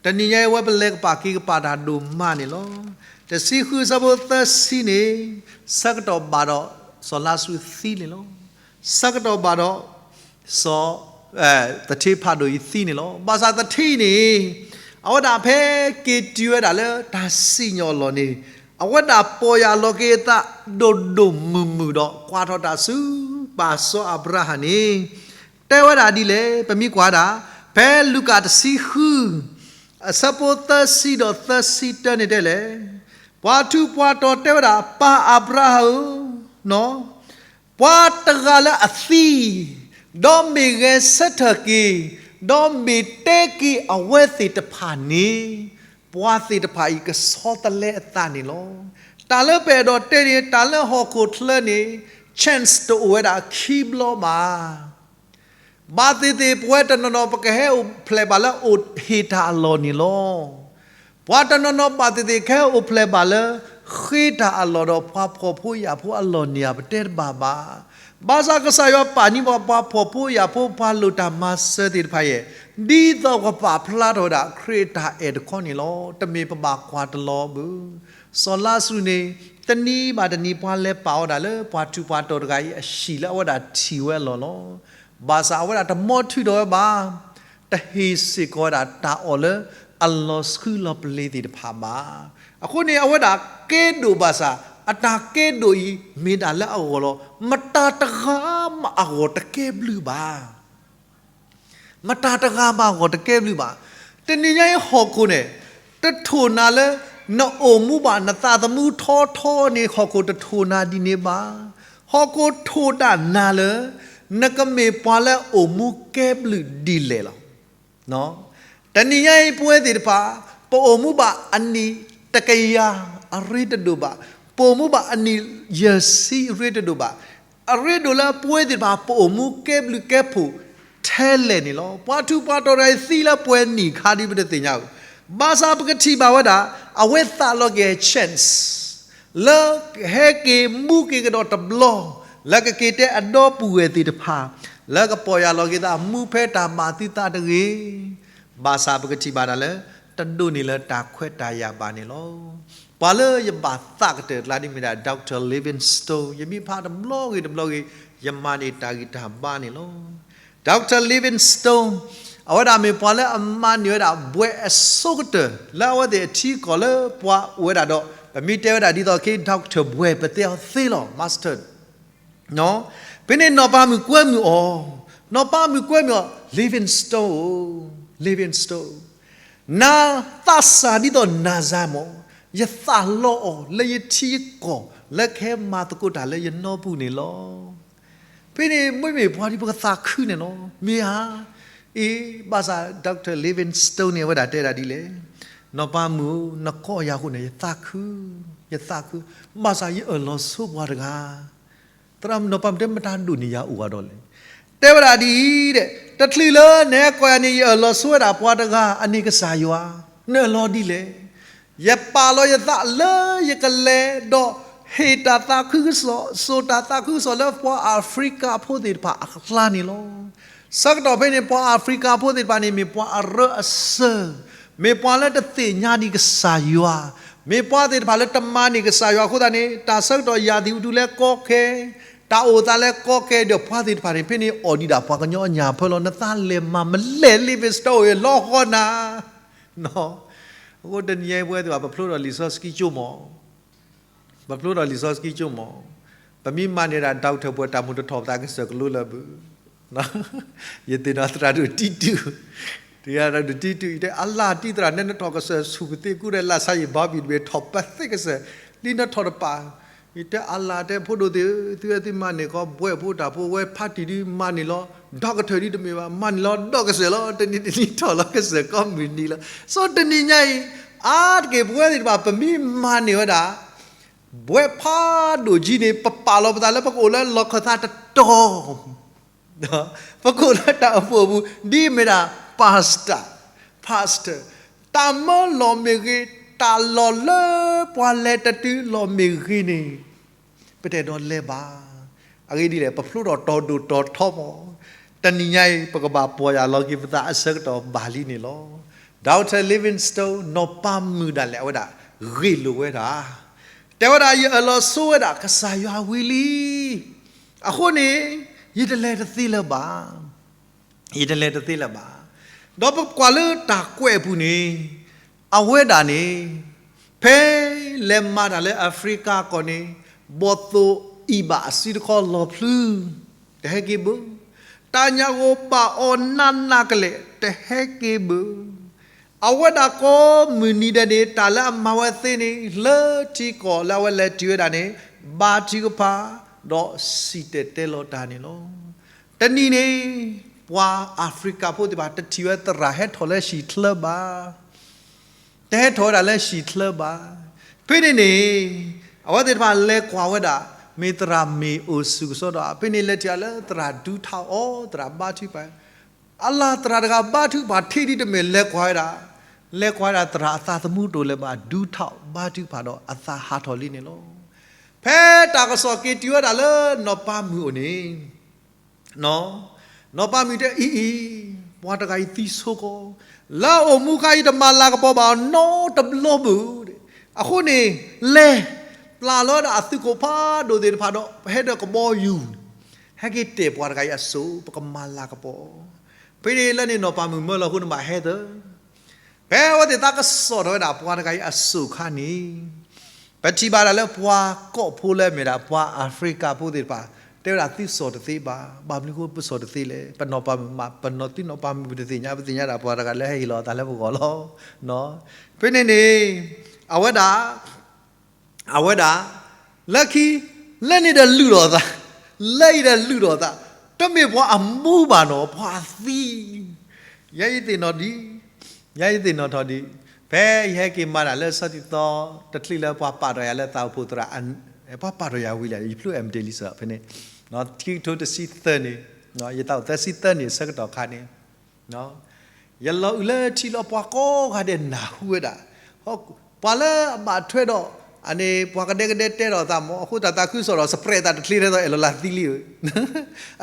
တနံၤညါအံၤဝဲပလဲၤကပာ်က့ၤကပာ်တၢ်ဒိၣ်မးန့ၣ်လီၤ. တဆံဃုအဆၢဖိသၢဆံန့ၣ် ဆၢကတီၢ်ဘၣ်ဒီးစီၤလါစရူးသံန့ၣ်လီၤ. ဆၢကတီၢ်ဘၣ်ဒီး စီၤ သထ့ဖးဒိၣ်အံၤသံန့ၣ်လီၤ. ဘၣ်ဆၣ်သထ့အံၤန့ၣ် အဝဲဒၣ်ဖဲက့ၤတုၤဝဲဒၣ်လၢတၢ်စံၣ်ညီၣ်အလီၢ်န့ၣ် အဝဲဒၣ်ပီၢ်ယၢ်လီၤက့ၤအသးဒိၣ်ဒိၣ်မုၢ်မုၢ်ဒီး ကွၢ်ထီၣ်တၢ်ဆူပၢ်စီၤအၤဘြၤဟၣ်န့ၣ် တဲဝဲဒၣ်ဒ်လဲၣ်. ပမ့ၢ်ကွၢ်ဒၣ် ဖဲလူၤကၣ်တဆံဃု အဆၢဖိသၢဆံဒီးသၢဆံတၢန့ၣ်တဲလဲၣ်, ပှၤထူးပှၤတီၤတဲဝဲဒၣ် ပၢ်အၤဘြၤဟၣ်ဧၢ, ပှၤတဂၤလၢအသံ, ဒီးမ့ၢ်ဂဲၤဆၢထၢၣ်က့ၤ, ဒီးမ့ၢ်တဲက့ၤအဝဲသ့ၣ်တဖၣ်န့ၣ် ပှၤသ့ၣ်တဖၣ်အံၤကဆီတလဲအသးန့ၣ်လီၤ. တၢ်လၢပအဲၣ်ဒိးတဲန့ၣ် တၢ်လၢဟီၣ်ခိၣ်ချၢန့ၣ် chance တအိၣ်ဝဲဒၣ်ခံဘျီဘၣ်. ဘၣ်သ့ၣ်သ့ၣ် ပဝဲတနီၤနီၤ ပကဟဲအိၣ်ဖျဲၣ်ဘၣ်လၢအိၣ်ဟ့ၣ်တၢ်အလီၢ်န့ၣ်လီၤ. ပှၤတနီၤနီၤဘၣ်သ့ၣ်သ့ၣ် ကဟဲအိၣ်ဖျဲၣ်ဘၣ်လၢ ဃ့တၢ်အလီၢ်ဒီးပှၤဖှီၣ်ဖိယာ်ဖိအလီၢ်န့ၣ်ဧါ ပတဲတဘၣ်ဘၣ်. ဘၣ်ဆၣ်ကစၢ်ယွၤပာ်န့ၢ်ပှၤ ပှၤဖှီၣ်ဖိယာ်ဖိ ပှၤလိၣ်တၢ်မၤစၢၤသ့ၣ်တဖၣ်ယဲၢ် ဒ်သိးကပာ်ဖျါထီၣ်ဝဲဒၣ်ခရံာ်အတၢ်အဲၣ်တခီန့ၣ်လီၤ. တမ့ၢ်ပဘၣ်ကွၢ်တလီၤဘၣ်. စီၤလါစရူးန့ၣ် တနံၤဘၣ်တနံၤ ပှၤလဲၤပာ်ဝဲဒၣ်လၢပှၤထူးပှၤတီၤတဂၤအံၤအဟံၣ်လၢအဝဲဒၣ်ထံၣ်ဝဲအလီၢ်လီၤ. ဘၣ်ဆၣ်အဝဲဒၣ်တမီထုးထီၣ်ဝဲဘၣ်. တဟ့ၣ်စ့ၢ်ကီးဝဲဒၣ်တၢ်အီၣ်လၢအလီၤဆှံလီၤပလ့ၤသ့ၣ်တဖၣ်ဘၣ်. အဃိန့ၣ် အဝဲဒၣ်ကဲဒိၣ်ဘၣ်ဆၣ် အတၢ်ကဲဒိၣ်အံၤ မ့ၢ်ဒၣ်လၢအဂီၢ်လီၤ. မတၤတဂၤမးအဂီၢ်တကဲဘျုးဘၣ်. မတၤတဂၤမးအဂီၢ်တကဲဘျုးဘၣ်. တနံၤညါအံၤဟီၣ်ခိၣ်န့ၣ် တထိၣ်နၤလၢ နအိၣ်မူဘၣ် နသးသမူထီထီန့ၣ် ဟီၣ်ခိၣ်တထိၣ်နၤဒ်န့ၣ်ဘၣ်. ဟီၣ်ခိၣ်ထိၣ်ဒၣ်နၤလၢ နကမ့ၢ်ပှၤလၢအအိၣ်မူကဲဘျုးဒ်လဲၣ်လီၤ. တနံၤညါအံၤပဝဲသ့ၣ်တဖၣ် ပအိၣ်မူဘၣ်အနံၣ်တကယၤအရ့တဒိၣ်ဘၣ်, ပအိၣ်မူဘၣ်အနံၣ်ယဲၢ်ဆံအရ့တဒိၣ်ဘၣ်. အရ့ဒိၣ်လၢပဝဲသ့ၣ်တဖၣ် ပအိၣ်မူကဲဘျုးကဲဖှိၣ်ထဲလဲၣ်န့ၣ်လီၤ. ပှၤထူးပှၤတီၤတဂၤအံၤသံလၢပှဲၤနံၣ်ခါဒ်ပတသ့ၣ်ညါဧိၤ, ဘၣ်ဆၣ်ပကထံၣ်ဘၣ်ဝဲဒၣ် အဝဲသးလီၤက့ၤ chance လၢကဟဲက့ၤမူက့ၤကဒီးတဘျီ လၢကက့ၤတဲအဒီပုၢ်ဝဲၢ်သ့ၣ်တဖၣ် လၢကပီၢ်ယၢ်လီၤက့ၤသး မူဖဲတၢ်ဘၣ်သုသးတဂ့ၤ. ဘၣ်ဆၣ်ပကထံၣ်ဘၣ်ဒၣ်လၢ တဒိးန့ၢ်လၢတၢ်ခွဲးတၢ်ယာ်ဘၣ်န့ၣ်လီၤ. ပှၤလၢယဘၣ်သးကတၢၢ်အကျါဒ်မ့ၢ်ဒၣ် Doctor Livingstone ယမ့ၢ်ဖးတဘျီဂ့ၤတဘျီဂ့ၤ ယမၤန့ၢ်တၢ်ဂံၢ်တၢ်ဘါန့ၣ်လီၤ. Doctor Livingstone အဝဲဒၣ်မ့ၢ်ပှၤလၢအမၤန့ၢ်ဝဲဒၣ်ဘွဲ့အဆိကတၢၢ် လၢအဝဲသ့ၣ်အထံအကီၢ်လၢပှၤအိၣ်ဝဲဒၣ်ဒီး ပမ့ၢ်တဲဝဲဒၣ်ဒ်သိးခဲအံၤ Doctor ဘွဲ့ ပတဲအီၤသ့လီၤ Master ဖဲန့ၣ်နီၢ်ပၤမုၣ်ကွဲမုာ်အီၤ, နီၢ်ပၤမုၣ်ကွဲမုာ်အီၤ Livingstone ဧၢ, Livingstone နၤသးစၢ်ဒ်သိးနၤစၢ်မး, ယသးလီအီၤလၢယထံယကီၢ် လၢကဟဲမၤသကိးတၢ်လၢယနီပူၤန့ၣ်လီၤ. ဖဲန့ၣ်မ့မ့ၢ်ပှၤဒ်ပကသးခုန့ၣ်လီၤ. မ့ၢ်ဧါ, အ့ ဘၣ်ဆၣ် Doctor Livingstone န့ၣ် အဝဲဒၣ်တဲဒၣ်ဒ်လဲၣ်, နီၢ်ပၤမုၣ်ဧၢ, နကိးယၤအဃိန့ၣ် ယသးခု, ယသးခု, ဘၣ်ဆၣ်ယအၢၣ်လီၤဆိပှၤတဂၤ သရၣ်မုၣ်နီၢ်ပၤမုၣ်တဲ မတၤဒိးန့ၢ်ယၤအိၣ်ဂၤဒီးလဲၣ်. တဲဝဲဒၣ်ဒ်အံၤ, တချုးလၢနဟဲကိးယၤန့ၣ် ယအၢၣ်လီၤဆိဝဲဒၣ်ပှၤတဂၤ အန့ၣ်ကစၢ်ယွၤ, နအၢၣ်လီၤဒ်လဲၣ်. ယပာ်လီၤယသးလၢယကလဲၤဒီးဟ့ၣ်တၢ်သးခုကစီၣ်, စိာ်တၢ်သးခုကစီၣ်လၢပှၤအၤဖရံကၤဖိသ့ၣ်တဖၣ်အကျါန့ၣ်လီၤ. ဆၢကတီၢ်ဖဲန့ၣ် ပှၤအၤဖရံကၤဖိသ့ၣ်တဖၣ်န့ၣ် မ့ၢ်ပှၤအရၢအစၢၢ်, မ့ၢ်ပှၤလၢတသ့ၣ်ညါဒံးကစၢ်ယွၤ, မ့ၢ်ပှၤသ့ၣ်တဖၣ်လၢတမၤန့ၢ်ကစၢ်ယွၤအဃိသတးန့ၣ် တၢ်ဆၢကတီၢ်ယၤသံးအူဒူလဲကီခဲ, တၢ်အိၣ်သးလဲကီခဲဒီးပှၤသ့ၣ်တဖၣ်န့ၣ် ဖဲန့ၣ်အီၣ်ဒံးဒၣ်ပှၤကညီအညၣ်ဖၢလီၤ. နသးလဲၤမၤမလဲၣ် Livingstone လီၤဃီနၤ. အဃိတနံၤညါအံၤပဝဲသ့ၣ်တဖၣ် ပဖျိထီၣ်လံာ်စီဆှံကၠိမး, ပဖျိထီၣ်လံာ်စီဆှံကၠိမး, ပမ့ၢ်မၤန့ၢ်ဒၣ် Doctor ဘွဲ့တၢ်မူးတထီၣ်ပသးကစၢၢ်ကလိလၢဘၣ်. ယသ့ၣ်နီၣ်သရၣ်ဒိၣ်တံတူ, သရၣ်ဒိၣ်တံတူ, ယတဲအလၢ်တံၢ်သရၣ် နဲနထီၣ်ကစၢၢ်ဆူၣ်ကသ့ကူဒီး လၢ်ဆါယံာ်ဘီဘံၣ်တဘ့ၣ် ထီၣ်ပသ့ကစၢၢ်, ဒ်နထီၣ်တပာ်, ယတဲအလၢ်တဲဖိဒိၣ်သ့ၣ်ဧၢ, သုဝဲသ့ၣ်မၤန့ၢ်ကီး ဘှဲၣ်ဖိတၢ်ဖိဝဲ ဖါတံၢ်ဒုးမၤန့ၢ်လီၤ, ဒီကထၢၣ်ဒုးတမ့ၢ်ဘၣ် မၤန့ၢ်လီၤဒီးကစၢၢ်လီၤ, တနံၤတနံၤထီၣ်လီၤကစၢၢ်ကိးမုၢ်နံၤလီၤ, စီၤတနံၤညါအံၤ, အါတက့ၢ်ပဝဲသ့ၣ်တဖၣ် ပမ့ၢ်မၤန့ၢ်ဝဲဒၣ် ဘှဲၣ်ဖးဒိၣ်ကံန့ၣ် ပပာ်လီၤပသးလၢပကအိၣ်လၢလီၢ်ခၢၣ်သးတတီၤ ပကအိၣ်လၢတၢ်အိၣ်ဖှိၣ်အပူၤ ဒ်မ့ၢ်ဒၣ် pastor, pastor, တၢ်မၢလီၢ်မ့ၢ်ဂ့ၤ, တၢ်လီၢ်လၢပှၤလဲၤတတုၤလီၢ်မ့ၢ်ဂ့ၤန့ၣ်, ပတအဲၣ်ဒိးလဲၤဘၣ်. အဂ့ၢ်ဒ်လဲၣ်, ပဖျိထီၣ်တီၤဒိၣ်တီၤထီမး, တနံၤညါအံၤ ပကဘၣ်ပီၢ်ယၢ်လီၤက့ၤပသးအဆၢကတီၢ်ဘၣ်လံန့ၣ်လီၤ. Doctor Livingstone နီၢ်ပၤမုၣ်ဒၣ်လဲာ် အဝဲဒၣ်ဂ့ၢ်လိာ်ဝဲဒၣ် တဲဝဲဒၣ် ယအၢၣ်လီၤဆိဝဲဒၣ်ကစၢ်ယွၤဝံၤလံ, အဃိန့ၣ် ယတလဲၤတသ့လၢၤဘၣ်, ယတလဲၤတသ့လၢၤဘၣ်. ဒီးပကွၢ်လၢတၢ်ကွဲးအပူၤန့ၣ်, အဝဲဒၣ်န့ၣ် ဖဲလဲၤမၤတၢ်လၢ Africa ကီၢ်န့ၣ်, ဘီၣ်သိၣ်အံၤဘၣ်အစုတခီလီၤဖျု တဟဲက့ၤဘၣ်, တၢ်ညၣ်ဂိၢ်ဘၣ်အီၤနးနးကလဲာ် တဟဲက့ၤဘၣ်. အဝဲဒၣ်ကိးမုၢ်နံၤဒဲးန့ၣ် တၢ်လၢအမၤဝဲသ့န့ၣ် လၢထံကီၢ်လၢအဝဲလဲၤတုၤဝဲဒၣ်န့ၣ် ဘါထုကဖၣ် ဒီးစံၣ်တဲၤတဲလီၤတၢ်န့ၣ်လီၤ. တနံၤန့ၣ် ပှၤ Africa ဖိသ့ၣ်တဖၣ် တထံၣ်ဝဲသရၣ်ဟဲထီၣ်လၢဟံၣ်ချၢဘၣ် တဟဲထီၣ်ဝဲဒၣ်လၢဟံၣ်ချၢဘၣ်. ဖဲန့ၣ်န့ၣ် အဝဲသ့ၣ်တဖၣ်လဲၤကွၢ်ဝဲဒၣ် မ့ၢ်သရၣ်မ့ၢ်အိၣ်ဆူၣ်ကစီဒီး ဖဲန့ၣ်လဲၤထံၣ်အီၤလၢသရၣ်ဒူထးအီၤ သရၣ်ဘါထုကဖၣ်, အလၢ်သရၣ်တဂၤဘါထုကဖၣ်ထံဒ်တမ့ၢ်လဲၤကွၢ်ဝဲဒၣ်, လဲၤကွၢ်ဝဲဒၣ်သရၣ်အသးသမူတအိၣ်လၢၤဘၣ် ဒူထးဘါထုကဖၣ်ဒီးအသးဟးထီၣ်လံန့ၣ်လီၤ. ဖဲတၢ်ကစီၣ်က့ၤတုၤဝဲဒၣ်လၢနီၢ်ပၤမုၣ်အအိၣ်န့ၣ် နီၢ်ပၤမုၣ်တဲအံၤအံၤ, ပှၤတဂၤအံၤသံဆိကီး, လၢအအိၣ်မူခါအံၤတမၤလၤကပီၤဘၣ်အီၤနီတဘျီဘၣ်. အဃိန့ၣ် လဲၤ ပျၢ်လီၤဝဲဒၣ်အသုးခိၣ်ဖးဒိၣ်သ့ၣ်တဖၣ်ဒီး ပဟဲဒီးကဘီယူၤ, ဟဲက့ၤတဲာ်ပှၤတဂၤအံၤအစိၣ် ပကမၤလၤကပီၤ. ဖဲန့ၣ်လၢန့ၣ်နီၢ်ပၤမုၣ်မၢလီၤအဃိန့ၣ်ဘၣ်ဟဲသၢ ဖဲအဝဲသ့ၣ်တဖၣ်ကစီၣ်ထီၣ်ဝဲဒၣ်ပှၤတဂၤအံၤအစိၣ်ခါန့ၣ်, ပထံၣ်ဘၣ်ဒၣ်လၢပှၤကီၢ်ဖိလၢအမ့ၢ်ဒၣ်ပှၤ Africa ဖိသ့ၣ်တဖၣ် တဲဝဲဒၣ်သုစိာ်တသ့ဘၣ်, ဘၣ်မနုၤဃိပစိာ်တသ့လဲၣ်, ပနီၢ်ပၤမုၣ်မး ပနီၢ်သုနီၢ်ပၤမုၣ်ပတသ့ၣ်ညါ, ပသ့ၣ်ညါဒၣ်ပှၤတဂၤလၢဟဲဟ့ၣ်လီၤအသးလၢပဂီၢ်လီၤ. ဖဲန့ၣ်န့ၣ် အဝဲဒၣ် အဝဲဒၣ် လၢခံ လၢန့ၣ်ဒီးလုၢ်ထီၣ်သး, လၢအံၤဒီးလုၢ်ထီၣ်သး, တမ့ၢ်ပှၤအမူဘၣ်နီၤ ပှၤအသံ, ယဲယသ့ၣ်နီၣ်ဒံး, ယဲယသ့ၣ်နီၣ်ထီၣ်ဒံး, ဖဲယဟဲက့ၤမၤတၢ်လၢဆီတံသီ တချံလၢပှၤပာ်ထီၣ်ယၤလၢသးအိၣ်ဖှိၣ်သရၣ်, ပှၤပာ်ထီၣ်ယၤဝံၤလံ ယဖျိ အမ်ဒ့လံစ့ၢ်ဖဲန့ၣ်, ခံကထိတဆံသၢန့ၣ်, ယသးအိၣ်သၢဆံသၢန့ၣ် ဆၢကတီၢ်ခါန့ၣ် ယလီၤအုးလၢထံလီၤ ပှၤကိးဂၤဒဲးနၢ်ဟူဝဲဒၣ်, ပှၤလၢအဘၣ်ထွဲဒီး အန့ၣ် ပှၤကဒဲကဒဲတဲထီၣ်သးမး အဃိတၢ်သးခုကစီၣ်ဒီး spread သးတချ့ထဲသိး အဲၣ်လီၤလၢသံလံဧၢ,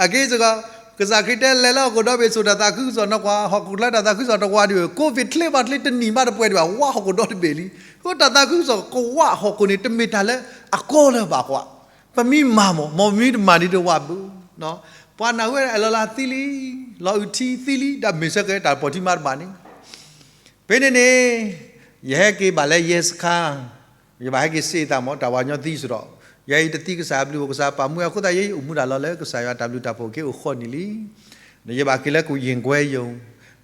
အက့ၢ်စ့ၢ်ကီး ကစၢ်ခရံာ်တဲလဲၤလၢဟီၣ်ခိၣ်ဒီဘ့ၣ် ဆိၣ်တၢ်သးခုကစီၣ်နီၢ်ကွၢ် ဟီၣ်ခိၣ်ချၢတၢ်သးခုကစီၣ်တဝးဒံးဧၢ, COVID ချ့ဘၣ်ချ့တနံၤမးတပှဲၤဒံးဘၣ် ဝးဟီၣ်ခိၣ်ဒီတဘ့ၣ်လံ, အဃိတၢ်သးခုကစီၣ်ကဝးဟီၣ်ခိၣ်န့ၣ် တမ့ၢ်တၢ်လၢအကီလၢၤဘၣ်ကွၢ်, ပမ့ၢ်မၤမး မ်ပမ့ၢ်တမၤဒ်တဝးဘၣ် ပှၤနၢ်ဟူဝဲအဲၣ်လီၤလၢသံလံ, လီၤအုးထံသံလံ ဒီးမ့ၢ်ဆၢကဲတၢ်ပီၢ်ထံမၤတဘၣ်န့ၣ်, ဖဲန့ၣ်န့ၣ် ယဟဲက့ၤဘၣ်လၢယဲစခါ, ယဘၣ်ဟဲက့ၤစ့ၢ်သးမး တၢ်ဝၤညီသံစ့ၢ်ဒီး, ယဲအံၤတသံကစၢ်ယွၤဘျုးဖှိၣ် ကစၢ်ပာ်မူအဃိသတး ယဲအံၤအိၣ်မူဒၣ်လီၤလၢကစၢ်ယွၤတၢ်ဘျုးတၢ်ဖှိၣ်က့ၤအိၣ်ဃီန့ၣ်လံ, ယဘၣ်က့ၤလၢကယ့ၣ်ကွဲယိာ်,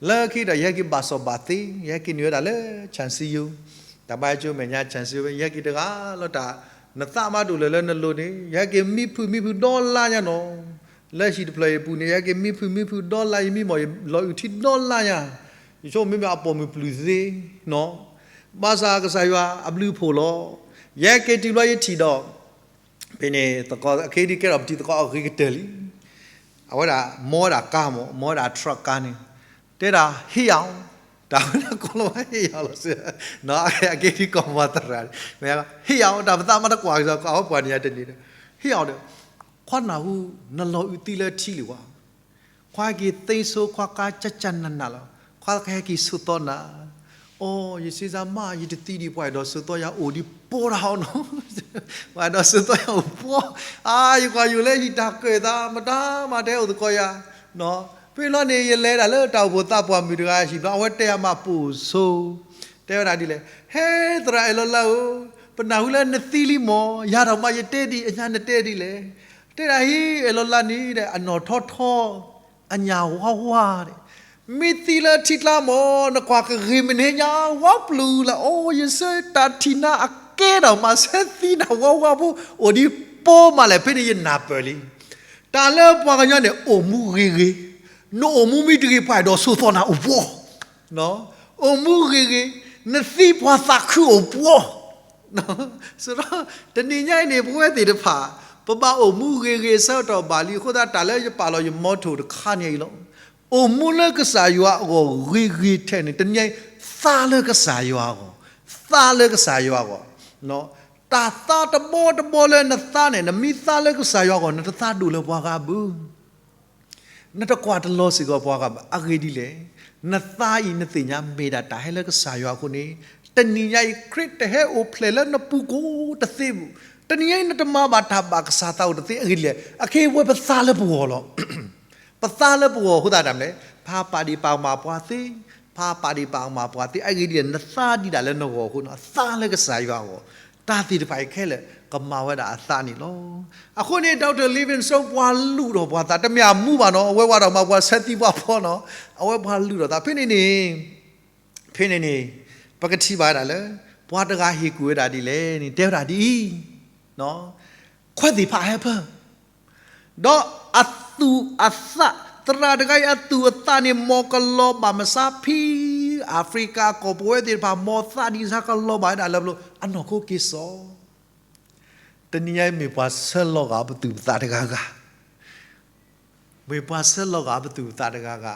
လၢခံဒီးယဟဲက့ၤဘၣ်စီၣ်ဘၣ်သ့ ယဟဲက့ၤနုာ်ဝဲဒၣ်လၢ ဆၣ်စံယိာ်, တၢ်ဘါယကၠိမဲာ်ညါ ဆၣ်စံယိာ် ယဟဲက့ၤတဂၤလီၤတၢ်, နသးမးတအိၣ်လၢၤလၢနလိၤန့ၣ် ယဟဲက့ၤမံဖုမံဖုဒီလါညါနီၤ, လၢဟံၣ်တဖျၢၣ်အံၤအပူၤန့ၣ် ယဟဲက့ၤမံဖုမံဖုဒီလါ ယမံမီၢ်ယလီၤအုးထံဒီလါညါ, ယဆိကမိၣ်မ့မ့ၢ်အပိာ်မုၣ်ပျုၢ်သ့နီၤ, ဘၣ်ဆၣ်ကစၢ်ယွၤအဘျုးအဖှိၣ်လီၤ, ယဟဲက့ၤတုၤဘျီယထံၣ်ဒီး, ဖဲန့ၣ် သကိးအခဲဒံကဲထီၣ်ပတံၤသကိးအဂ့ၤကတၢၢ်လံ, အဝဲဒၣ်မီဝဲဒၣ်ကါမး မီဝဲဒၣ် truck ကါန့ၣ်, တဲဒၣ် ဟ့ၣ်ယၤအီၤ, တၢ်ဝဲဒၣ်ကိးလီၤဝဲဟ့ၣ်ယၤအီၤလီၤစ့ၢ်, အကဲဒ်ကိးမၤသရၣ်, ဟ့ၣ်ယၤအီၤ တၢ်ပသးမးတကွၢ်ကစီၣ် အဝဲပှၤန့ၣ်ယၤတန့ၢ်ဒီး, ဟ့ၣ်ယၤအီၤဒီး, ခွါနၢ်ဟူ နလီၤအုးသံလၢထံလံဝဲ, ခွါဟဲက့ၤသ့ဆိခွါကါကၢ်ကၢ်နးနးလီၤ, ခွါကဟဲက့ၤဆိးသီနၤ, အိ ယစ့စါမး ယတသံဒံး ပှၤအဲၣ်ဒိးဆိးသီယၤအိၣ်ဒံး ပိာ်တၢ်အီၤနီၤ, ပှၤအဲၣ်ဒိးဆိးသီယၤအိၣ်ပိာ်, အါ ယကွၢ်ယိာ်လၢဟံၣ်တၢ်ကၢၢ်သး မတၤမၤတဟဲအိၣ်သကိးယၤ, ဖဲလီၤန့ၣ် ယလဲၤဒၣ်လၢတၢ်အိၣ်ဖှိၣ်သးပှၢ်မုၣ်တဂၤဟံၣ်ဘျီ အဝဲတဲယၤမးပိာ်ဆိ, တဲဝဲဒၣ်ဒ်လဲၣ်, ဟဲသရၣ်အဲၣ်လီၤလးဧၢ, ပနၢ်ဟူလၢနသံလံမး, ယၤဒီးမးယတဲဒ်အံၤ အညါနတဲဒ်လဲၣ်, တဲဒၣ်ဟ့ၣ်အဲၣ်လီၤလးန့ၣ်ဒီး အနီၢ်ထီထီ အညၣ်ဝါဝါ, မ့ၢ်သံလၢထံကျါမး နကွၢ်ကဂ့ၤမနုၤညါ ဝါပျုၤလၢ အိၣ် ယဆၢတၢ်ထံၣ်နၤအကဲဒီး မၤဆၢသံနၤဝါဝါဖိ အိၣ်ဒံးပိာ်မးလဲၣ်, ဖဲန့ၣ်ယနၢ်ပၢၢ်လံ. တၢ်လၢပှၤကညီန့ၣ် အိၣ်မူဂ့ၤဂ့ၤ, နအိၣ်မူမ့ၢ်တဂ့ၤ ပှၤအဲၣ်ဒိးဆိးသီနၤအိၣ်ပှီၢ်, အိၣ်မူဂ့ၤဂ့ၤ, နသံပှၤသးခုအိၣ်ပှီၢ် ဒီး တနံၤညါအံၤန့ၣ် ပဝဲသ့ၣ်တဖၣ် ပဘၣ်အိၣ်မူဂ့ၤဂ့ၤအဆၢကတီၢ်ဘၣ်လံ. အဃိသတး တၢ်လၢယပာ်လီၤယမီထိၣ်တခါန့ၣ်အံၤလီၤ. အိၣ်မူလၢကစၢ်ယွၤအဂီၢ်ဂ့ၤဂ့ၤထဲန့ၣ် တနံၤညါအံၤ သါလၢကစၢ်ယွၤအဂီၢ်, သါလၢကစၢ်ယွၤအဂီၢ်, တၢ်သါတဘီတဘီလၢနသါန့ၣ် နမ့ၢ်သါလၢကစၢ်ယွၤအဂီၢ် နတသါဒိၣ်လၢပှၤဂၤဘၣ်. နတကွၢ်တလီၤစ့ၢ်ကီးပှၤဂၤဘၣ်. အဂ့ၢ်ဒ်လဲၣ်, နသါအံၤ နသ့ၣ်ညါမ့ၢ်ဒၣ်တၢ်ဟဲလၢကစၢ်ယွၤအဃိန့ၣ်, တနံၤညါအံၤ ခရံာ်တဟဲအိၣ်ဖျဲၣ်လၢနပူၤကိးတသ့ဘၣ်. တနံၤညါအံၤ နတမၤဘၣ်တၢ်ဘၣ်ကစၢ်သးအိၣ်တသ့. အဂ့ၢ်ဒ်လဲၣ်, အခဲအံၤဝဲပသါလၢပဂီၢ်လီၤ. ပသါလၢပဂီၢ်အဃိသတး တၢ်မနုၤလဲၣ်, ပဟးပာ်ဒံးပာ်ကမၣ်ပှၤသ့, ပဟးပာ်ဒံးပာ်ကမၣ်ပှၤသ့. အဂ့ၢ်ဒ်လဲၣ်, နသါဒံးဒၣ်လၢနဂီၢ်အဃိန့ၣ် အသါလၢကစၢ်ယွၤအဂီၢ်, တၢ်သ့ၣ်တဖၣ်အံၤခဲလၢာ် ကမၤဝဲဒၣ်အသးန့ၣ်လီၤ. အဃိန့ၣ် Doctor Livingstone ပှၤလုၢ်ထီၣ်ပှၤသး တမ့ၢ်အမူဘၣ်နီၤ, အဝဲဝဲဒၣ်မၤပှၤဆၢသံပှၤဖီနီၤ, အဝဲပှၤလုၢ်ထီၣ်သး ဖဲန့ၣ်န့ၣ်, ဖဲန့ၣ်န့ၣ် ပကထံၣ်ဘၣ်ဝဲဒၣ်လၢ ပှၤတဂၤဟ့ၣ်ကူၣ်ဝဲဒၣ်ဒ်လဲၣ်န့ၣ် တဲဝဲဒၣ်ဒ်အံၤ, ခွဲးသ့ၣ်ဖးဟဲဖၢ ဒီးအသူၣ်အသး, သရၣ်တဂၤအံၤအသူၣ်အသးန့ၣ် မ်ကလီၤဘၣ်မဆါဖဲ Africa ကီၢ်ပူၤဝဲသ့ၣ်တဖၣ် မ်သးဒံးစါကလီၤဘၣ်ဝဲဒၣ်လၢ အနီၢ်ခိက့ၤစိာ် တနံၤညါအံၤ မ့ၢ်ပှၤဆၢလီၤဂာ်ပသူၣ်ပသးတဂၤဂၤ, မ့ၢ်ပှၤဆၢလီၤဂာ်ပသူၣ်ပသးတဂၤဂၤ.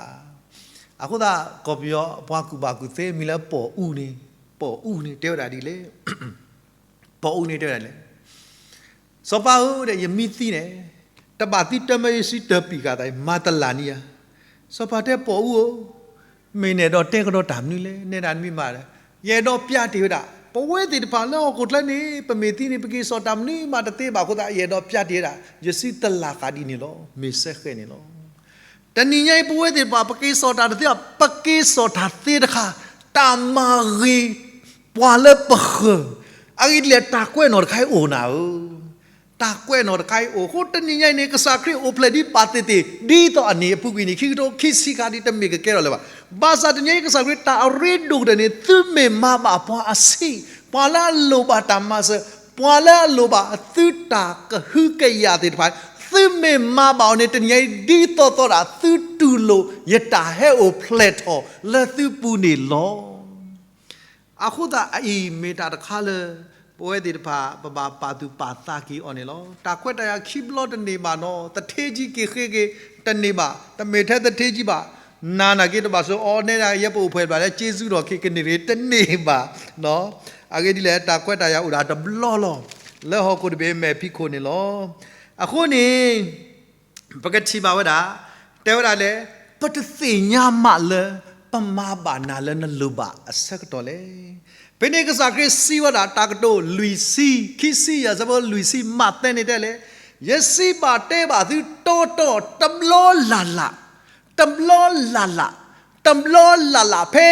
အဃိသတး ကီၢ်ပယီၤပှၤကူၣ်ဘၣ်ကူၣ်သ့ မံၤလၢပိာ်အူန့ၣ်, ပိာ်အူန့ၣ် တဲဝဲဒၣ်ဒ်လဲၣ်, ပိာ်အူန့ၣ်တဲဝဲဒၣ်လဲၣ်, စီၤပၤဧၢ ဒီး ယမ့ၢ်သံန့ၣ် တဘၣ်သုတၢမၢယစုတၢပံာ်ဃာ်သး မၤတလၢ်န့ၢ်ယၤ. စီၤပၤတဲ ပိာ်အူဧၢ, မ့ၢ်နအဲၣ်ဒိးတဲကဒီးတၢ်မနုၤလဲၣ်, နဲဒၣ်နမ့ၢ်မၤဒီး ယအဲၣ်ဒိးပျးတ့ၢ်ဝဲဒၣ် ပဝဲသ့ၣ်တဖၣ်လၢဟီၣ်ခိၣ်ချၢန့ၣ် ပမ့ၢ်သံန့ၣ် ပက့ၤစိာ်တၢ်မနုၤမးတသ့ဘၣ်အဃိသတး ယအဲၣ်ဒိးပျးတ့ၢ်ဝဲဒၣ် ယစုတလၢ်ဃာ်ဒ်န့ၣ်လီၤ. မ့ၢ်စဲဃဲန့ၣ်လီၤ. တနံၤညါအံၤ ပဝဲသ့ၣ်တဖၣ် ပက့ၤစိာ်တၢ်တသ့ဘၣ်, ပက့ၤစိာ်တၢ်သ့တခါ, တၢ်မၤဂ့ၤ ပှၤလၢပဃၢၤ, အဂ့ၢ်ဒ်လဲၣ် တၢ်ကွဲးနီၣ်တခါအံၤအိၣ်နၤဧၢ, တၢ်ကွဲးနီၣ်တခါအံၤအိၣ်အဃိ တနံၤညါအံၤန့ၣ် ကစၢ်ခရံာ်အိၣ်ဖျဲၣ်ဒ်ပာ်သ့ၣ်သ့ၣ် ဒ်သိးအနံၣ်အပူၤကွံာ်န့ၣ် ခံကထိခံဆံခါဒ်တမ့ၢ်ကကဲထီၣ်လၢၤဘၣ်. ဘၣ်ဆၣ်တနံၤညါအံၤ ကစၢ်ခရံာ်တၢ်အရ့ဒိၣ်ကတၢၢ်န့ၣ် သုမ့ၢ်မၤဘၣ်ပှၤအဆံး, ပှၤလၢအလိၣ်ဘၣ်တၢ်မၤစၢၤ, ပှၤလၢအလိၣ်ဘၣ်သုတၢ်ကဟုကယာ်သ့ၣ်တဖၣ်, သုမ့ၢ်မၤဘၣ်အီၤန့ၣ် တနံၤညါအံၤ ဒ်သိးသိးဒၣ်သုတူၢ်လိာ် ယတၢ်ဟဲအိၣ်ဖျဲၣ်ထီၣ်လၢသုပူၤန့ၣ်လီၤ. အဃိသတးအအံၤမ့ၢ်တၢ်တခါလၢ ပဝဲသ့ၣ်တဖၣ် ပဘၣ်ပာ်သူၣ်ပာ်သးက့ၤအီၤန့ၣ်လီၤ. တၢ်ခွဲးတၢ်ယာ်ခံဘျီတန့ၢ်ဘၣ်နီၤ, သထ့ကံက့ၤဃ့က့ၤတန့ၢ်ဘၣ်, တမ့ၢ်ထဲသထ့ကံဘၣ်, နၤနာ်က့တဘၣ်ဆိအီၤနဲဒၣ် ယဲပအိၣ်ဖှဲးတဘၣ်လၢ က့ၤစုထီၣ်က့ၤကန့ၢ်တန့ၢ်ဘၣ်. အဂ့ၢ်ဒ်လဲၣ် တၢ်ခွဲးတၢ်ယာ်အိၣ်ဒၣ်တဘျီလီၤ, လၢဟီၣ်ခိၣ်တဘ့ၣ်မဲာ်ဖံးခိၣ်န့ၣ်လီၤ. အဃိန့ၣ် ပကထံၣ်ဘၣ်ဝဲဒၣ်, တဲဝဲဒၣ်လဲၣ်, ပတသ့ၣ်ညါမးလၢ ပမၤဘၣ်နၤလၢနလိၣ်ဘၣ်အဆၢကတီၢ်လဲၣ်. ဖဲန့ၣ်ကစၢ်ခရံာ်စံးဝဲဒၣ်တၢ်ကတိၤလွံၢ်ဆံ, ခံဆံယဲၢ်ဆၢဖိလွံၢ်ဆံ မးသဲန့ၣ်တဲလဲၣ်, ယစံးဘၣ်တဲဘၣ်သုတီတီတဘျီလၢ်လၢ်, တဘျီလၢ်လၢ်, တဘျီလၢ်လၢ် ဖဲ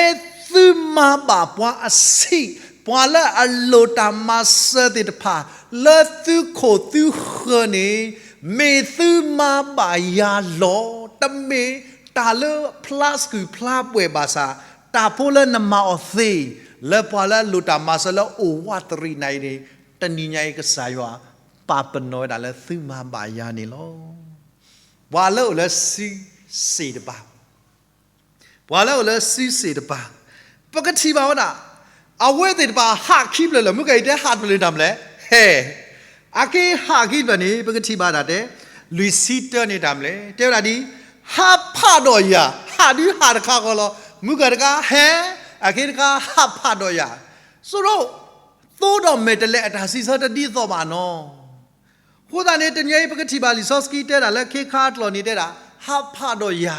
သုမၤဘၣ်ပှၤအဆံး, ပှၤလၢအလိၣ်တၢ်မၤစၢၤသ့ၣ်တဖၣ် လၢသုခိၣ်သုဃၢၤန့ၣ် မ့ၢ်သုမၤဘၣ်ယၤလီၤ. တမ့ၢ်တၢ်လၢဖျါစကူၣ်ဖျါဘှဲၣ်ဘၣ်ဆၣ်, တၢ်ဖိလၢနမၤအီၤသ့, လၢပှၤလၢအလိၣ်တၢ်မၤစၢၤလၢအိၣ်ဝးတရံးနၤအံၤန့ၣ်, တနံၤညါအံၤကစၢ်ယွၤ ပာ်ပနီၣ်ဝဲဒၣ်လၢသုမၤဘၣ်ယၤန့ၣ်လီၤ. ပှၤလၢအိၣ်လၢစုစ့ၣ်တပၤ ပှၤလၢအိၣ်လၢစုစ့ၣ်တပၤ, ပကထံၣ်ဘၣ်ဝဲဒၣ်, အဝဲသ့ၣ်တဖၣ်ဟးခံဖျၢၣ်လၢာ်, မုၢ်ကယံၤတဲဟးတဖျၢၣ်န့ၣ်တၢ်မနုၤလဲၣ်, ဟဲ, အက့ၤဟးခံဖျၢၣ်န့ၣ် ပကထံၣ်ဘၣ်ဒၣ်တဲ, လွံၢ်ဆံတၢန့ၣ်တၢ်မနုၤလဲၣ်, တဲဝဲဒၣ်ဒ်, ဟးဖးဒီးယၤ, ဟးဒုးဟးတခါဃီလီၤ, မုၢ်ကယံၤတခါဟဲ, အက့ၤတခါဟးဖးဒီးယၤ, ဆိရိ, သိဒီးမဲာ်တဲးလဲးအတၢ်စံးဆၢတဒ်သိးဘၣ်နီၤ အဃိသတးန့ၣ် တနံၤအံၤ ပကထံၣ်ဘၣ်လံာ်စီဆှံတဲဒၣ်လၢခ့ခါအကျိာ်န့ၣ်တဲဒၣ်, ဟးဖးဒီးယၤ,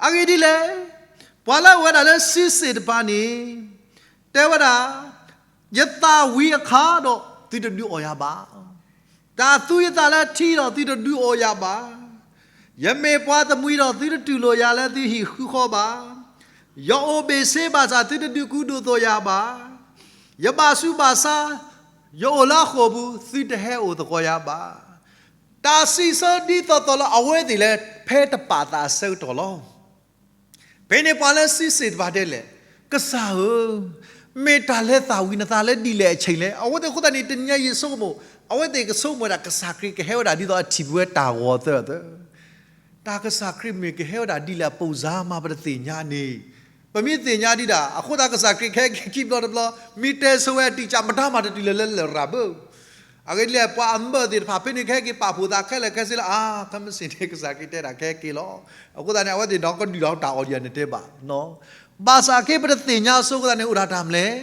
အဂ့ၢ်ဒ်လဲၣ်, ပှၤလၢအအိၣ်ဝဲဒၣ်လၢစုစ့ၣ်တပၤန့ၣ်, တဲဝဲဒၣ်, ယသးဝံၤအခါဒီး သုတဒုးအီၣ်ယၤဘၣ်. တၢ်သူယသးလၢထံဒီး သုတဒုးအီၣ်ယၤဘၣ်. ယမ့ၢ်ပှၤတမှံၤဒီး သုတတူၢ်လိာ်ယၤလၢသုဟံၣ်ဃုဃီဘၣ်. ယအိၣ်ဘ့ၣ်ဆ့ဘၣ်ဆၣ် သုတဒုးကူဒိၣ်သိးယၤဘၣ်. ယဘၣ်ဆူးဘၣ်ဆါ, ယအိၣ်လၢအဃိာ်ပူၤ သုတဟဲအိၣ်သကိးယၤဘၣ်. တၢ်စံးဆၢဒ်သိးသိးလၢအဝဲသ့ၣ်လၢ ဖဲတပာ်သးအဆၢကတီၢ်လီၤ. ဖဲန့ၣ်ပှၤလၢစံးစ့ၢ်တဖၣ်ဒဲလဲၣ်, ကစၢ်ဧၢ, မ့ၢ်တၢ်လဲၤသးဝံၤနသးလၢဒ်လဲၣ်အဆၢလီၤ. အဝဲသ့ၣ်အဃိသတးန့ၣ် တနံၤညါအံၤဆိကမိၣ်, အဝဲသ့ၣ်ကဆိကမိၣ်ဝဲဒၣ် ကစၢ်ခရံာ်ကဟဲဝဲဒၣ်ဒ်သိးအထံၣ်ပဝဲတၢ်ဂီၤသၢသၢ တၢ်ကစၢ်ခရံာ်မ့ၢ်ကဟဲဝဲဒၣ်ဒ်လဲၣ် အပိၢ်စါမးပတသ့ၣ်ညါန့ၣ်, ပမ့ၢ်သ့ၣ်ညါဒံးဒၣ် အဃိသတးကစၢ်ခရံာ်ကဟဲက့ၤခံဘျီတဘျီ, မ့ၢ်တဲဆိဝဲအတံာ်ကၢ် မတၤမၤတတုၤလဲၣ်လၢလရာ်ဘၣ်. အဂ့ၢ်ဒ်လဲၣ် ပှၤအမၢသ့ၣ်တဖၣ် ဖဲန့ၣ်ကဟဲက့ၤပာ်ဖှိၣ်သးခဲလၢာ်ခဲဆ့လၢ အါ ခဲမုၢ်ဆ့ၣ်န့ၣ် ကစၢ်ခရံာ်တဲဒၣ်ကဟဲက့ၤလီၤ. အဃိသတးန့ၣ် အဝဲသ့ၣ်ဒီးကဒုၣ်ဒီးတၢ်အီၣ်ဒံးအန့ၣ်တဲဘၣ် ဘၣ်ဆၣ်က့ပတသ့ၣ်ညါအဃိသတးန့ၣ် အိၣ်ဒၣ်တၢ်မနုၤလဲၣ်,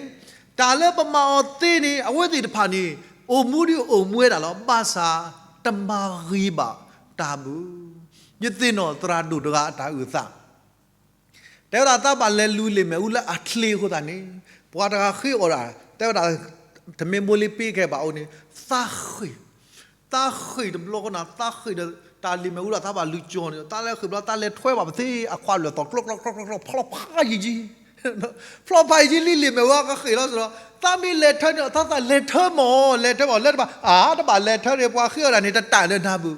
တၢ်လၢပမၤအီၤသ့န့ၣ် အဝဲသ့ၣ်တဖၣ်န့ၣ် အိၣ်မူဒ်အိၣ်မူဝဲဒၣ်လီၤ. ဘၣ်ဆၣ်တမၤဂ့ၤဘၣ်တၢ်ဘၣ်. ယသ့ၣ်နီၣ်သရၣ်ဒိၣ်တဂၤအတၢ်အုၣ်သး တဲဝဲဒၣ်သးဘၣ်လဲၤလူၤလ့ၣ်မ့ၣ်အူလၢအချ့အဃိသတးန့ၣ်, ပှၤတဂၤဃ့အီၣ်ဒၣ် တဲဝဲဒၣ် တမ့ၢ်ဘိလ့ပ့ခဲဘၣ်အိၣ်န့ၣ်, သးဃ့ၢ်, သးဃ့ၢ်တဘျီဃီန့ၣ် သးဃ့ၢ်ဒီး တၢ်လ့ၣ်မ့ၣ်အူဒီးသးဘၣ်လူၤကၠီန့ၣ် သးလဲၤဃ့ၢ်ဘျီ သးလဲၤထွဲဘၣ်ပသ့အခွါလၢာ်သီၣ် ကျီကျီကျီကျီကျီ ဖျီဖးယံာ်ယံာ် ဖျီဖးယံာ်ယံာ်လံ လ့ၣ်မ့ၣ်အူကဃ့ၢ်လီၤစ့ၢ်ဒီး သးမ့ၢ်လဲၤထၢန့ၣ် သးသးလဲၤထၢမၢ် လဲၤထၢမၢ် လၢတဘၣ် အါ တဘၣ်လဲၤထၢန့ၣ် ပှၤဃ့အီၣ်ဒၣ်န့ၣ် တတၢ်လၢနၤဘၣ်.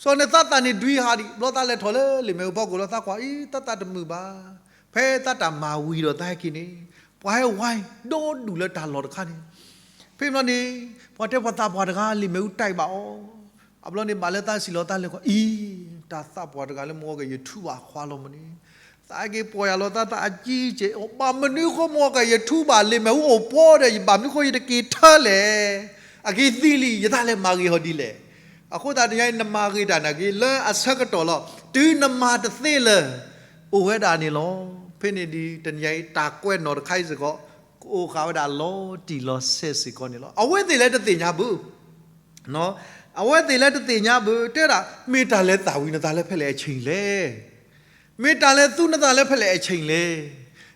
စီၤန့ၣ်သးသးန့ၣ်ဒွံဟးဒံး ဘျီသးလဲၤထီၣ်လၢလ့ၣ်မ့ၣ်အူဖီခိၣ်လီၤ သးကွၢ်အံၤ သးသးတမုာ်ဘၣ်. ဖဲသးတၢ်မၤဝံၤဒီးသးဟဲက့ၤန့ၣ် ပှၤဟဲဝဲဒီဒူၣ်လၢတၢ်လီၢ်တခါန့ၣ် ဖဲဘျီန့ၣ် ပှၤတဲပှၤသးပှၢ်တဂၤ လ့ၣ်မ့ၣ်အူတၢ်အံၤဘၣ်အီၤ, အဘျီန့ၣ် ဘၣ်လၢသးစံးလီၤသးလဲၤကွၢ်အံၤ တၢ်သးပှၢ်တဂၤလၢမ့ၢ်ဝဲက့ၤ ယထူဘၣ်ခွါလီၤမ့ၢ်န့ၣ်, သးက့ၤပီၢ်ယၤလီၤသးသးအကံကဲး ဘၣ်မနုၤဃိမ့ၢ်ဝဲက့ၤ ယထူဘၣ် လ့ၣ်မ့ၣ်အူအိၣ်ပှဲၤဒီး ယဘၣ်မနုၤဃိယတက့ၤထၢလဲၣ်, အက့ၤသံလံ ယသးလဲၤမၤဂ့ၤဟီဒ်လဲၣ်. အဃိသတးတနံၤညါအံၤ နမၤဂ့ၤတၢ်နာ်က့ လၢအဆၢကတီၢ်လီၤ တုၤနမၤတသ့လၢၤ အိၣ်ဝဲဒၣ်န့ၣ်လီၤ. ဖဲန့ၣ်ဒ်တနံၤညါအံၤ တၢ်ကွဲးနီၣ်တခါအံၤစ့ၢ်ကီး ကအိၣ်ဃာ်ဝဲဒၣ်လီၤတံၢ်လီၤဆဲးစ့ၢ်ကီးန့ၣ်လီၤ. အဝဲသ့ၣ်လၢတသ့ၣ်ညါဘၣ် အဝဲသ့ၣ်လၢတသ့ၣ်ညါဘၣ် တဲဒၣ် မ့ၢ်တၢ်လဲၤသးဝံၤနသးလၢဖဲလဲၣ်အဆၢလီၤလဲၣ်, မ့ၢ်တၢ်လဲၤသူနသးလၢဖဲလဲၣ်အဆၢလီၤလဲၣ်,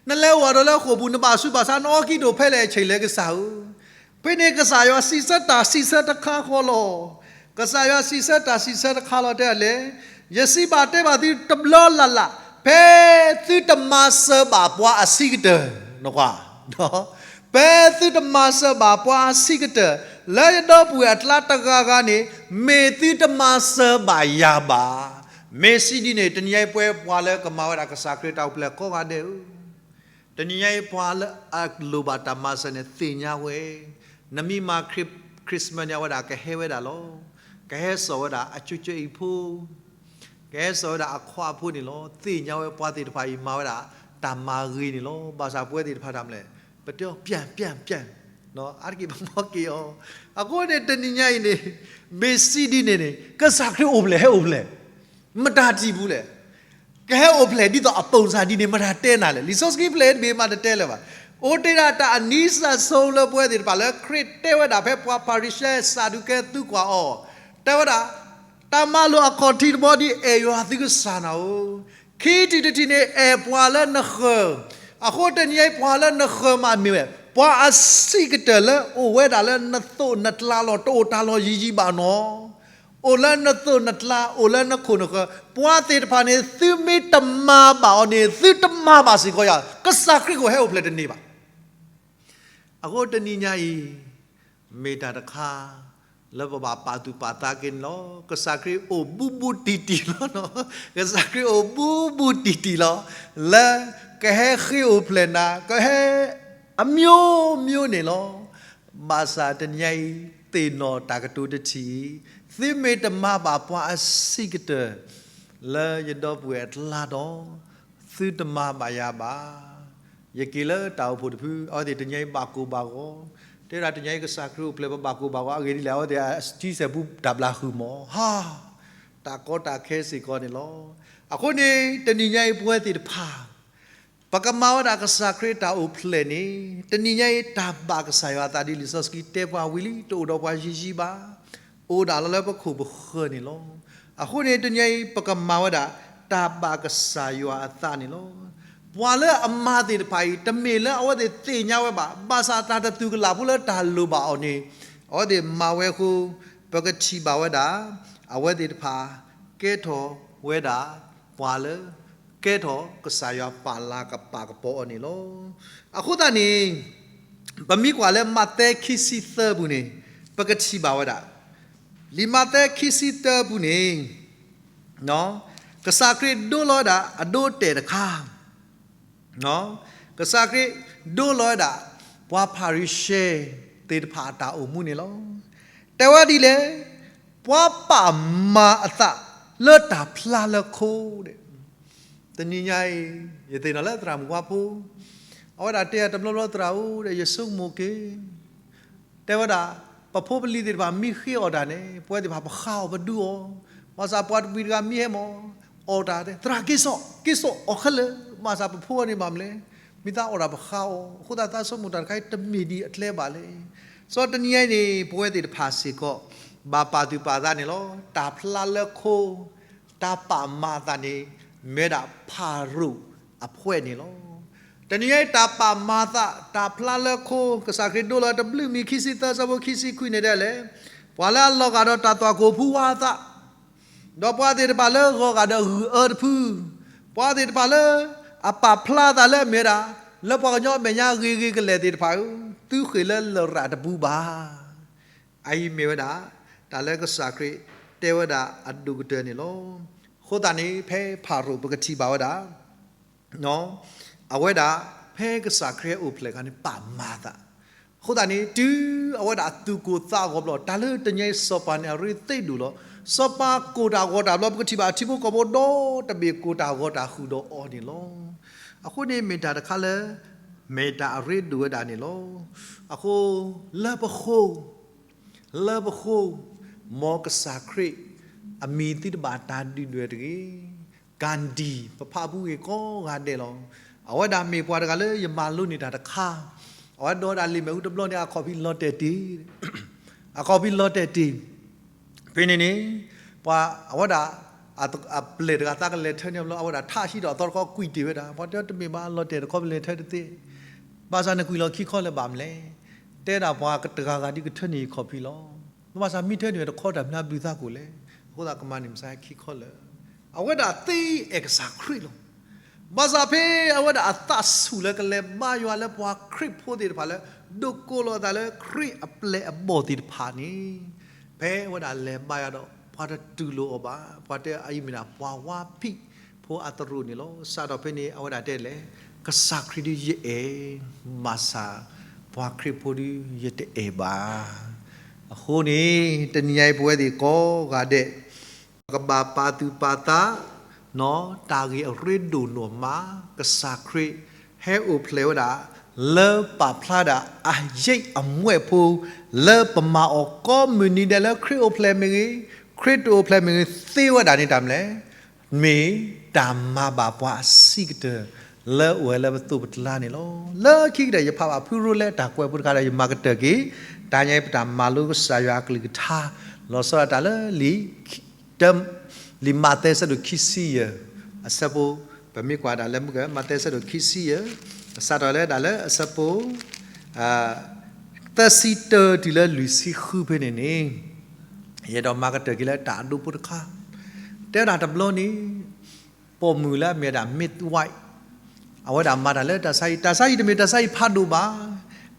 နလဲၤအိၣ်ဒီးလၢဃိာ်ပူၤ နဘၣ်ဆူးဘၣ်ဆါ နအီကံဒိၣ်ဖဲလဲၣ်အဆၢလီၤလဲၣ်ကစၢ်ဧၢ. ဖဲန့ၣ်ကစၢ်ယွၤစံးဆၢတၢ်စံးဆၢတခါဃီလီၤ. ကစၢ်ယွၤစံးဆၢတၢ်စံးဆၢတခါလီၤ တဲဒၣ်လဲၣ်, ယစံးဘၣ်တဲဘၣ်သုတဘျီလၢ်လၢ် ဖဲသုတမၤစၢၤဘၣ်ပှၤအဆံးကတၢၢ်, နကွၢ် ဖဲသုတမၤစၢၤဘၣ်ပှၤအဆံးကတၢၢ် လၢယဒီပုၢ်ဝဲၢ်အကျါတဂၤဂၤန့ၣ် မ့ၢ်သုတမၤစၢၤဘၣ်ယၤဘၣ်. မ့ၢ်စံးဒ်န့ၣ် တနံၤညါအံၤပဝဲပှၤလၢကမၤဝဲဒၣ်ကစၢ်ခရံာ်တၢ်အိၣ်ဖျဲၣ်ကိးဂၤဒဲးဧၢ, တနံၤညါအံၤပှၤလၢအလိၣ်ဘၣ်တၢ်မၤစၢၤန့ၣ် သ့ၣ်ညါဝဲ, နမ့ၢ်မၤ Christmas န့ၣ် အဝဲဒၣ်ကဟဲဝဲဒၣ်လီၤ. ကဟဲစိာ်ဝဲဒၣ်အကၠိကၠိအံၤဖိ ကဟဲစိာ်ဝဲဒၣ်အခွါဖိန့ၣ်လီၤ. သ့ၣ်ညါဝဲပှၤသ့ၣ်တဖၣ်အံၤမၤဝဲဒၣ် တၢ်မၤဂ့ၤန့ၣ်လီၤ. ဘၣ်ဆၣ်ပဝဲသ့ၣ်တဖၣ်တၢ်မနုၤလဲၣ်, ပတဲအီၤ ပြန် ပြန် ပြန်, အါတက့ၢ်ပမၤက့ၤအီၤ. အဃိန့ၣ်တနံၤညါအံၤန့ၣ် မ့ၢ်စံးဒ်န့ၣ်န့ၣ် ကစၢ်ခရံာ်အိၣ်ဖျဲၣ် ဟဲအိၣ်ဖျဲၣ် မတၤတံၢ်ပူၤလဲၣ်. ကဟဲအိၣ်ဖျဲၣ်ဒ်သိးအပိၢ်စါဒ်န့ၣ် မတၤတဲနၤလဲၣ်. လံာ်စီဆှံဖျဲၣ်တဘ့ၣ်မးတတဲလၢၤဘၣ်. အိၣ်တ့ၢ်ဒၣ်တၢ်အနံၤစၢ်ဆိလၢပဝဲသ့ၣ်တဖၣ်လၢခရံာ်တဲဝဲဒၣ် ဖဲပှၤဖၤရံၤၡဲ စးဒူးကဲ သံကွၢ်အီၤ, တဲဝဲဒၣ် တၢ်မၤလိာ်အခီၣ်ထံးတဘီဒ် အဲၣ်ယွၤသုကစၢ်နၤဧၢ, ခံထံၣ်တထံၣ်န့ၣ် အဲၣ်ပှၤလၢနဃၢၤ, အဃိတနံၤအံၤပှၤလၢနဃၢၤမးမ့ၢ်ဝဲ ပှၤအဆံးကတၢၢ်လၢအိၣ်ဝဲဒၣ်လၢနသိးနကျါလီၤ တအိၣ်တၢ်လီၢ်ယံၤယံၤဘၣ်နီၤ အိၣ်လၢနသိးနကျါ အိၣ်လၢနခိၣ်နဃၢၤ, ပှၤသ့ၣ်တဖၣ်န့ၣ် သုမ့ၢ်တမၤဘၣ်အီၤန့ၣ် သုတမၤဘၣ်စ့ၢ်ကီးယၤ, ကစၢ်ခရံာ်ကဟဲအိၣ်ဖျဲၣ်တန့ၢ်ဘၣ်. အဃိတနံၤညါအံၤ မ့ၢ်တၢ်တခါ လၢပဘၣ်ပာ်သူၣ်ပာ်သးက့ၤန့ၣ်လီၤ. ကစၢ်ခရံာ်အိၣ်ဘူးဘူးတံၢ်တံၢ်လီၤ. ကစၢ်ခရံာ်အိၣ်ဘူးဘူးတံၢ်တံၢ်လီၤ. လၢကဟဲဃ့အိၣ်ဖျဲၣ်နၤ ကဟဲ အမျိုးမျိုးန့ၣ်လီၤ. ဘၣ်ဆၣ်တနံၤညါအံၤ သ့ၣ်နီၣ်တၢ်ကတိၤတထံၣ်အံၤ, သုမ့ၢ်တမၤဘၣ်ပှၤအဆံးကတၢၢ် လၢယဒီပုၢ်ဝဲၢ်အကျါဒီး, သုတမၤဘၣ်ယၤဘၣ်. ယက့ၤလၢတၢ်အိၣ်ဖှိၣ်တဖု အဝဲသ့ၣ်တနံၤညါအံၤဘၣ်ကိၢ်ဘၣ်ဂီၤ, တဲဒၣ်တနံၤညါအံၤကစၢ်ခရံာ်အိၣ်ဖျဲၣ် ပဘၣ်ကိၢ်ဘၣ်ဂီၤ အဂ့ၢ်ဒ်လဲၣ် အဝဲသ့ၣ်အစုစဲးပူတၢ်ဘျါဃုာ်မး, ဟါ, တၢ်ကီတၢ်ခဲစ့ၢ်ကီးန့ၣ်လီၤ. အဃိန့ၣ် တနံၤညါအံၤပဝဲသ့ၣ်တဖၣ် ပကမၤဝဲဒၣ်ကစၢ်ခရံာ်တၢ်အိၣ်ဖျဲၣ်န့ၣ် တနံၤညါအံၤတၢ်ဘၣ်ကစၢ်ယွၤအသးဒ်လံာ်စီဆှံတဲပှၤဝံၤလံ တအိၣ်ဒီးပှၤယံၤယံၤဘၣ်, အိၣ်ဒၣ်လီၤလၢပခိၣ်ပဃၢၤန့ၣ်လီၤ. အဃိန့ၣ် တနံၤညါအံၤ ပကမၤဝဲဒၣ်တၢ်ဘၣ်ကစၢ်ယွၤအသးန့ၣ်လီၤ. ပှၤလၢအမၤသ့ၣ်တဖၣ်အံၤ တမ့ၢ်လၢအဝဲသ့ၣ်သ့ၣ်ညါဝဲဘၣ်, ဘၣ်ဆၣ်တၢ်တသူၣ်ကလာ်ဖိလၢတၢ်လိၣ်ဘၣ်အီၤန့ၣ် အဝဲသ့ၣ်မၤဝဲအဃိ ပကထံၣ်ဘၣ်ဝဲဒၣ် အဝဲသ့ၣ်တဖၣ် ကဲထီၣ်ဝဲဒၣ် ပှၤလၢ ကဲထီၣ်ကစၢ်ယွၤပာ်လၤကပာ်ကပီၤအီၤန့ၣ်လီၤ. အဃိသတးန့ၣ် ပမ့ၢ်ကွၢ်လၢမးသဲခံဆံသၢပူၤန့ၣ် ပကထံၣ်ဘၣ်ဝဲဒၣ် လံာ်မးသဲခံဆံတၢအပူၤန့ၣ်, ကစၢ်ခရံာ်ဒိလီၤဝဲဒၣ်အဒိအတဲာ်တခါ, ကစၢ်ခရံာ်ဒိလီၤဝဲဒၣ် ပှၤဖၤရံၤၡဲသ့ၣ်တဖၣ်အတၢ်အိၣ်မူန့ၣ်လီၤ. တဲဝဲဒ်လဲၣ်, ပှၤပာ်မၤအသးလၢတၢ်ဖျါလၢခိၣ်, တနံၤညါအံၤ ယသ့ၣ်နီၣ်လၢသရၣ်မုၣ်ဝါဖိ, အဝဲဒၣ်တဲအတဘျီဘျီ သရၣ်ဧၢ, ယဆိကမိၣ်က့ၤ တဲဝဲဒၣ်, ပဖိပလံၤသ့ၣ်တဖၣ်မ့ၢ်ဃ့အီၣ်တၢ်န့ၣ် ပဝဲသ့ၣ်တဖၣ်ပဃါအီၤပဒုးအီၤ, ဘၣ်ဆၣ်ပှၤတမှံၤတဂၤမ့ၢ်ဟဲမၢ် အီၣ်တၢ်တဲ သရၣ်က့ၤစိာ် က့ၤစိာ်အီၣ်ခဲလၢာ်, ဘၣ်ဆၣ်ပဖိအန့ၣ်ဘၣ်မနုၤလဲၣ်, မ့ၢ်သးအီၣ်တၢ်ပဃါအီၤ, အဃိသတးသးဆိကမိၣ်တၢ်တခါအံၤတမ့ၢ်ဒ်အကျဲဘၣ်လဲၣ်. စီၤတနံၤညါအံၤန့ၣ် ပဝဲသ့ၣ်တဖၣ်စ့ၢ်ကီး ဘၣ်ပာ်သူၣ်ပာ်သးန့ၣ်လီၤ. တၢ်ဖျါလၢခိၣ် တၢ်ပာ်မၤအသးန့ၣ် မ့ၢ်ဝဲဒၣ်ဖၤရိၤအဖှဲးန့ၣ်လီၤ. တနံၤညါအံၤ တၢ်ပာ်မၤအသး တၢ်ဖျါလၢခိၣ် ကစၢ်ခရံာ်ဒိလီၤတဘျုးမံၤ ခံဆံသၢဆၢဖိခံဆံခွံန့ၣ်ဒ်လဲၣ်, ပှၤလၢအလီၤဂာ်ဒီးတၢ်သွၣ်ခိၣ်ဖုဝါအသး, ဒီးပှၤသ့ၣ်တဖၣ်လၢဂီၤဂာ်ဒီးဂုၢ်အၢတဖု, ပှၤသ့ၣ်တဖၣ်လၢ အပာ်ဖျါအသးလၢအမ့ၢ်ဝဲဒၣ် လၢပှၤကညီအမဲာ်ညါဂ့ၤဂ့ၤကလဲာ်သ့ၣ်တဖၣ်ဧၢ, သုဃ့ၢ်လၢလရာ်တပူၤဘၣ်. အအံၤမ့ၢ်ဝဲဒၣ် တၢ်လၢကစၢ်ခရံာ်တဲဝဲဒၣ်အဒိၣ်ကတၢၢ်န့ၣ်လီၤ. အဃိသတးန့ၣ် ဖဲဖၤရိၤပကထံၣ်ဘၣ်ဝဲဒၣ် အဝဲဒၣ် ဖဲကစၢ်ခရံာ်ဟဲအိၣ်ဖျဲၣ်အခါန့ၣ် ပာ်မၤအသး, အဃိသတးန့ၣ် တုၤအဝဲဒၣ်အသူၣ်ကိၢ်သးဂီၤဘျီ တၢ်လၢတနံၤအံၤစီၤပၤန့ၣ် အရ့သ့ၣ်ဒိၣ်လီၤ. စီၤပၤကိၢ်တၢ်ဂီၤတၢ်ဘျီ ပကထံၣ်ဘၣ်အထံဖိကီၢ်ဖိဒီတဘ့ၣ်ကိၢ်တၢ်ဂီၤတၢ်ဃုာ်ဒီးအီၤန့ၣ်လီၤ. အဃိန့ၣ်မ့ၢ်တၢ်တခါလၢ မ့ၢ်တၢ်အရ့ဒိၣ်ဝဲဒၣ်န့ၣ်လီၤ. အဃိ လၢပဃိ လၢပဃိ မ်ကစၢ်ခရံာ် အမံၤသုတဘၣ်တၢ်ဒုၣ်ဒွဲၣ်တဂ့ၤ. ကၤဒံၣ် ပဖးဖူဂ့ၤကိးဂၤဒဲးလီၤ. အဝဲဒၣ်မ့ၢ်ပှၤတဂၤလၢယမၤလိန့ၢ်တၢ်တခါ, အဝဲဒိးဝဲဒၣ်လံာ်မဲာ်ဟူတဘျီန့ၣ် အခီၣ်ဖံးလီၤတဲာ်တ့ၢ်, အခီၣ်ဖံးလီၤတဲာ်တ့ၢ် ဖဲန့ၣ်န့ၣ် ပှၤအဝဲဒၣ် အပျဲၢ်တဂၤသးကလဲၤထၢန့ၢ်ဘျီ အဝဲဒၣ်ထးဟံးဒီးအသီတခီကွံာ်တ့ၢ်ဝဲဒၣ်, ပှၤတဲတမ့ၢ်ဘၣ် လီၤတဲာ်တခီပလဲၤထၢတသ့, ဘၣ်ဆၣ်နကွံာ်လီၤခံခီလၢၤဘၣ်မနုၤလဲၣ်, တဲဒၣ်ပှၤတဂၤဂၤဒ်ကထၢန့ၢ်ယခီၣ်ဖံးလီၤ. ဘၣ်ဆၣ်မ့ၢ်ထၢန့ၢ်တခီတၢ်မနုၤဘျုးသးကိၣ်လဲၣ်, အဃိသတးကမၤန့ၢ်မုၢ်ဆါခံခီလၢၤ, အဝဲဒၣ်သ့အဲၣ်ကစၢ်ခရံာ်လီၤ. ဘၣ်ဆၣ်ဖဲအဝဲဒၣ်အသးဆူၣ်လၢကလဲၤဘါယွၤလၢပှၤခရံာ်ဖိသ့ၣ်တဖၣ်လၢ ဒိးကိးလီၤအသးလၢခရံာ်အပျဲၢ်အဘီၣ်သ့ၣ်တဖၣ်န့ၣ်, ဖဲအဝဲဒၣ်လဲၤဘါယွၤဒီး ပှၤတတူၢ်လိာ်အီၤဘၣ်, ပှၤတဲအအံၤမ့ၢ်ဒၣ်ပှၤဝါဖံးဖိအသရိာ်န့ၣ်လီၤ. စးထီၣ်ဖဲန့ၣ် အဝဲဒၣ်တဲလဲၣ်, ကစၢ်ခရံာ်ဒုးယအဲၣ်, ဘၣ်ဆၣ် ပှၤခရံာ်ဖိဒုးယတအဲၣ်ဘၣ်. အဃိန့ၣ် တနံၤညါအံၤပဝဲသ့ၣ်ကိးဂၤဒဲး ပကဘၣ်ပာ်သူၣ်ပာ်သး တၢ်ဂ့ၢ်အရ့ဒိၣ်နီၢ်မး ကစၢ်ခရံာ်ဟဲအိၣ်ဖျဲၣ်ဝဲဒၣ် လၢပာ်ဖျါဒၣ်အယိပ်အမွဲၣ်ဖိ လၢပမၤအီၤကိးမုၢ်နံၤဒဲးလၢခရံာ်အိၣ်ဖျဲၣ်မ့ၢ်ဂ့ၤ, ခရံာ်တအိၣ်ဖျဲၣ်မ့ၢ်ဂ့ၤ သ့ဝဲဒၣ်န့ၣ်တၢ်မနုၤလဲၣ်, မ့ၢ်တၢ်မၤဘၣ်ပှၤအဆံးကတၢၢ် လၢအိၣ်ဝဲလၢပသိးပတလါန့ၣ်လီၤ. လၢခံကတၢၢ် ယဖးဘၣ်ဖုရိလဲအတၢ်ကွဲးဖိတခါဒီး ယမၤကတၢၢ်က့ၤ တနံၤညါအံၤပတၢ်မၤလိကစၢ်ယွၤအကလုၢ်ကထါ လီၤဆီဒၣ်တၢ်လၢလံာ် တၢ လံာ်မးသဲဆၢဒိၣ်ခံဆံယဲၢ် အဆၢဖိ, ပမ့ၢ်ကွၢ်ဒၣ်လၢမုၢ်က မးသဲဆၢဒိၣ်ခံဆံယဲၢ် အစးထီၣ်လၢဒၣ်လၢအဆၢဖိ သၢဆံတၢတုၤလၢလွံၢ်ဆံဃုဖဲန့ၣ်န့ၣ်, ယအဲၣ်ဒိးမၤကတၢၢ်က့ၤလၢတၢ်အဒိဖိတခါ, တဲဝဲဒၣ်တဘျီန့ၣ် ပိာ်မုၣ်လၢအမ့ၢ်ဝဲဒၣ် midwife အဝဲဒၣ်မၤတၢ်လၢတၢ်ဆါဟံၣ်, တၢ်ဆါဟံၣ်တမ့ၢ်တၢ်ဆါဟံၣ်ဖးဒိၣ်ဘၣ်,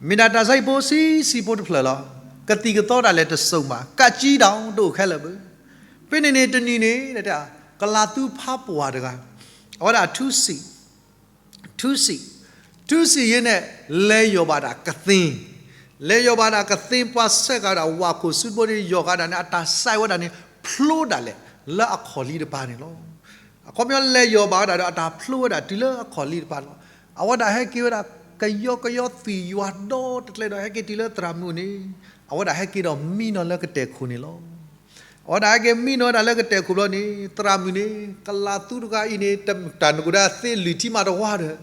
မ့ၢ်ဒၣ်တၢ်ဆါဟံၣ်ဖိဆံးဆံးဖိတဖျၢၣ်လီၤ. ကသံၣ်ကသီတၢ်လဲၤတစိၤဘၣ်, ကးကံတၢ်တအိၣ်ခဲလၢာ်ဘၣ်. ဖဲန့ၣ်န့ၣ်တနံၤန့ၣ် ကလၤသူဖးပှၢ်တဂၤ, အဝဲဒၣ်ထူစံး ထူစံး, ထူစံးယဲန့ၣ် လဲၤယီၢ်ဘၣ်ဒၣ်ကသ့, လဲၤယီၢ်ဘၣ်ဒၣ်ကသ့ ပှၤဆဲးဃာ်ဝဲဒၣ်ဝၣ်ခိၣ်စုတဘိန့ၣ် ယီၢ်ဃာ်ဒၣ်န့ၣ် အတၢ်စဲးဝဲဒၣ်န့ၣ် ဖျိဒၣ်လဲာ် လၢအခီၣ်လံတပၤန့ၣ်လီၤ. အခီပညီလဲၤယီၢ်ဘၣ်ဝဲဒၣ်ဒီး အတၢ်ဖျိဝဲဒၣ်တုၤလၢအခီၣ်လံတပၤလီၤ. အဝဲဒၣ်ဟဲက့ၤဝဲဒၣ် ကယီကယီသွံၣ်ယွၤဒီတကျဲဒီး ဟဲက့ၤတုၤလၢသရၣ်မုၣ်န့ၣ်, အဝဲဒၣ်ဟဲက့ၤဒီးမံနီၤလၢကတဲာ်ခိၣ်န့ၣ်လီၤ. အဝဲဒၣ်ဟဲက့ၤမံနီၤဝဲဒၣ်လၢကတဲာ်ခိၣ်ဘျီန့ၣ် သရၣ်မုၣ်န့ၣ် ကလၤသူတဂၤအံၤန့ၣ် တၢ်နကဒၣ်သ့လွံၢ်ထံမးတဝါဒီး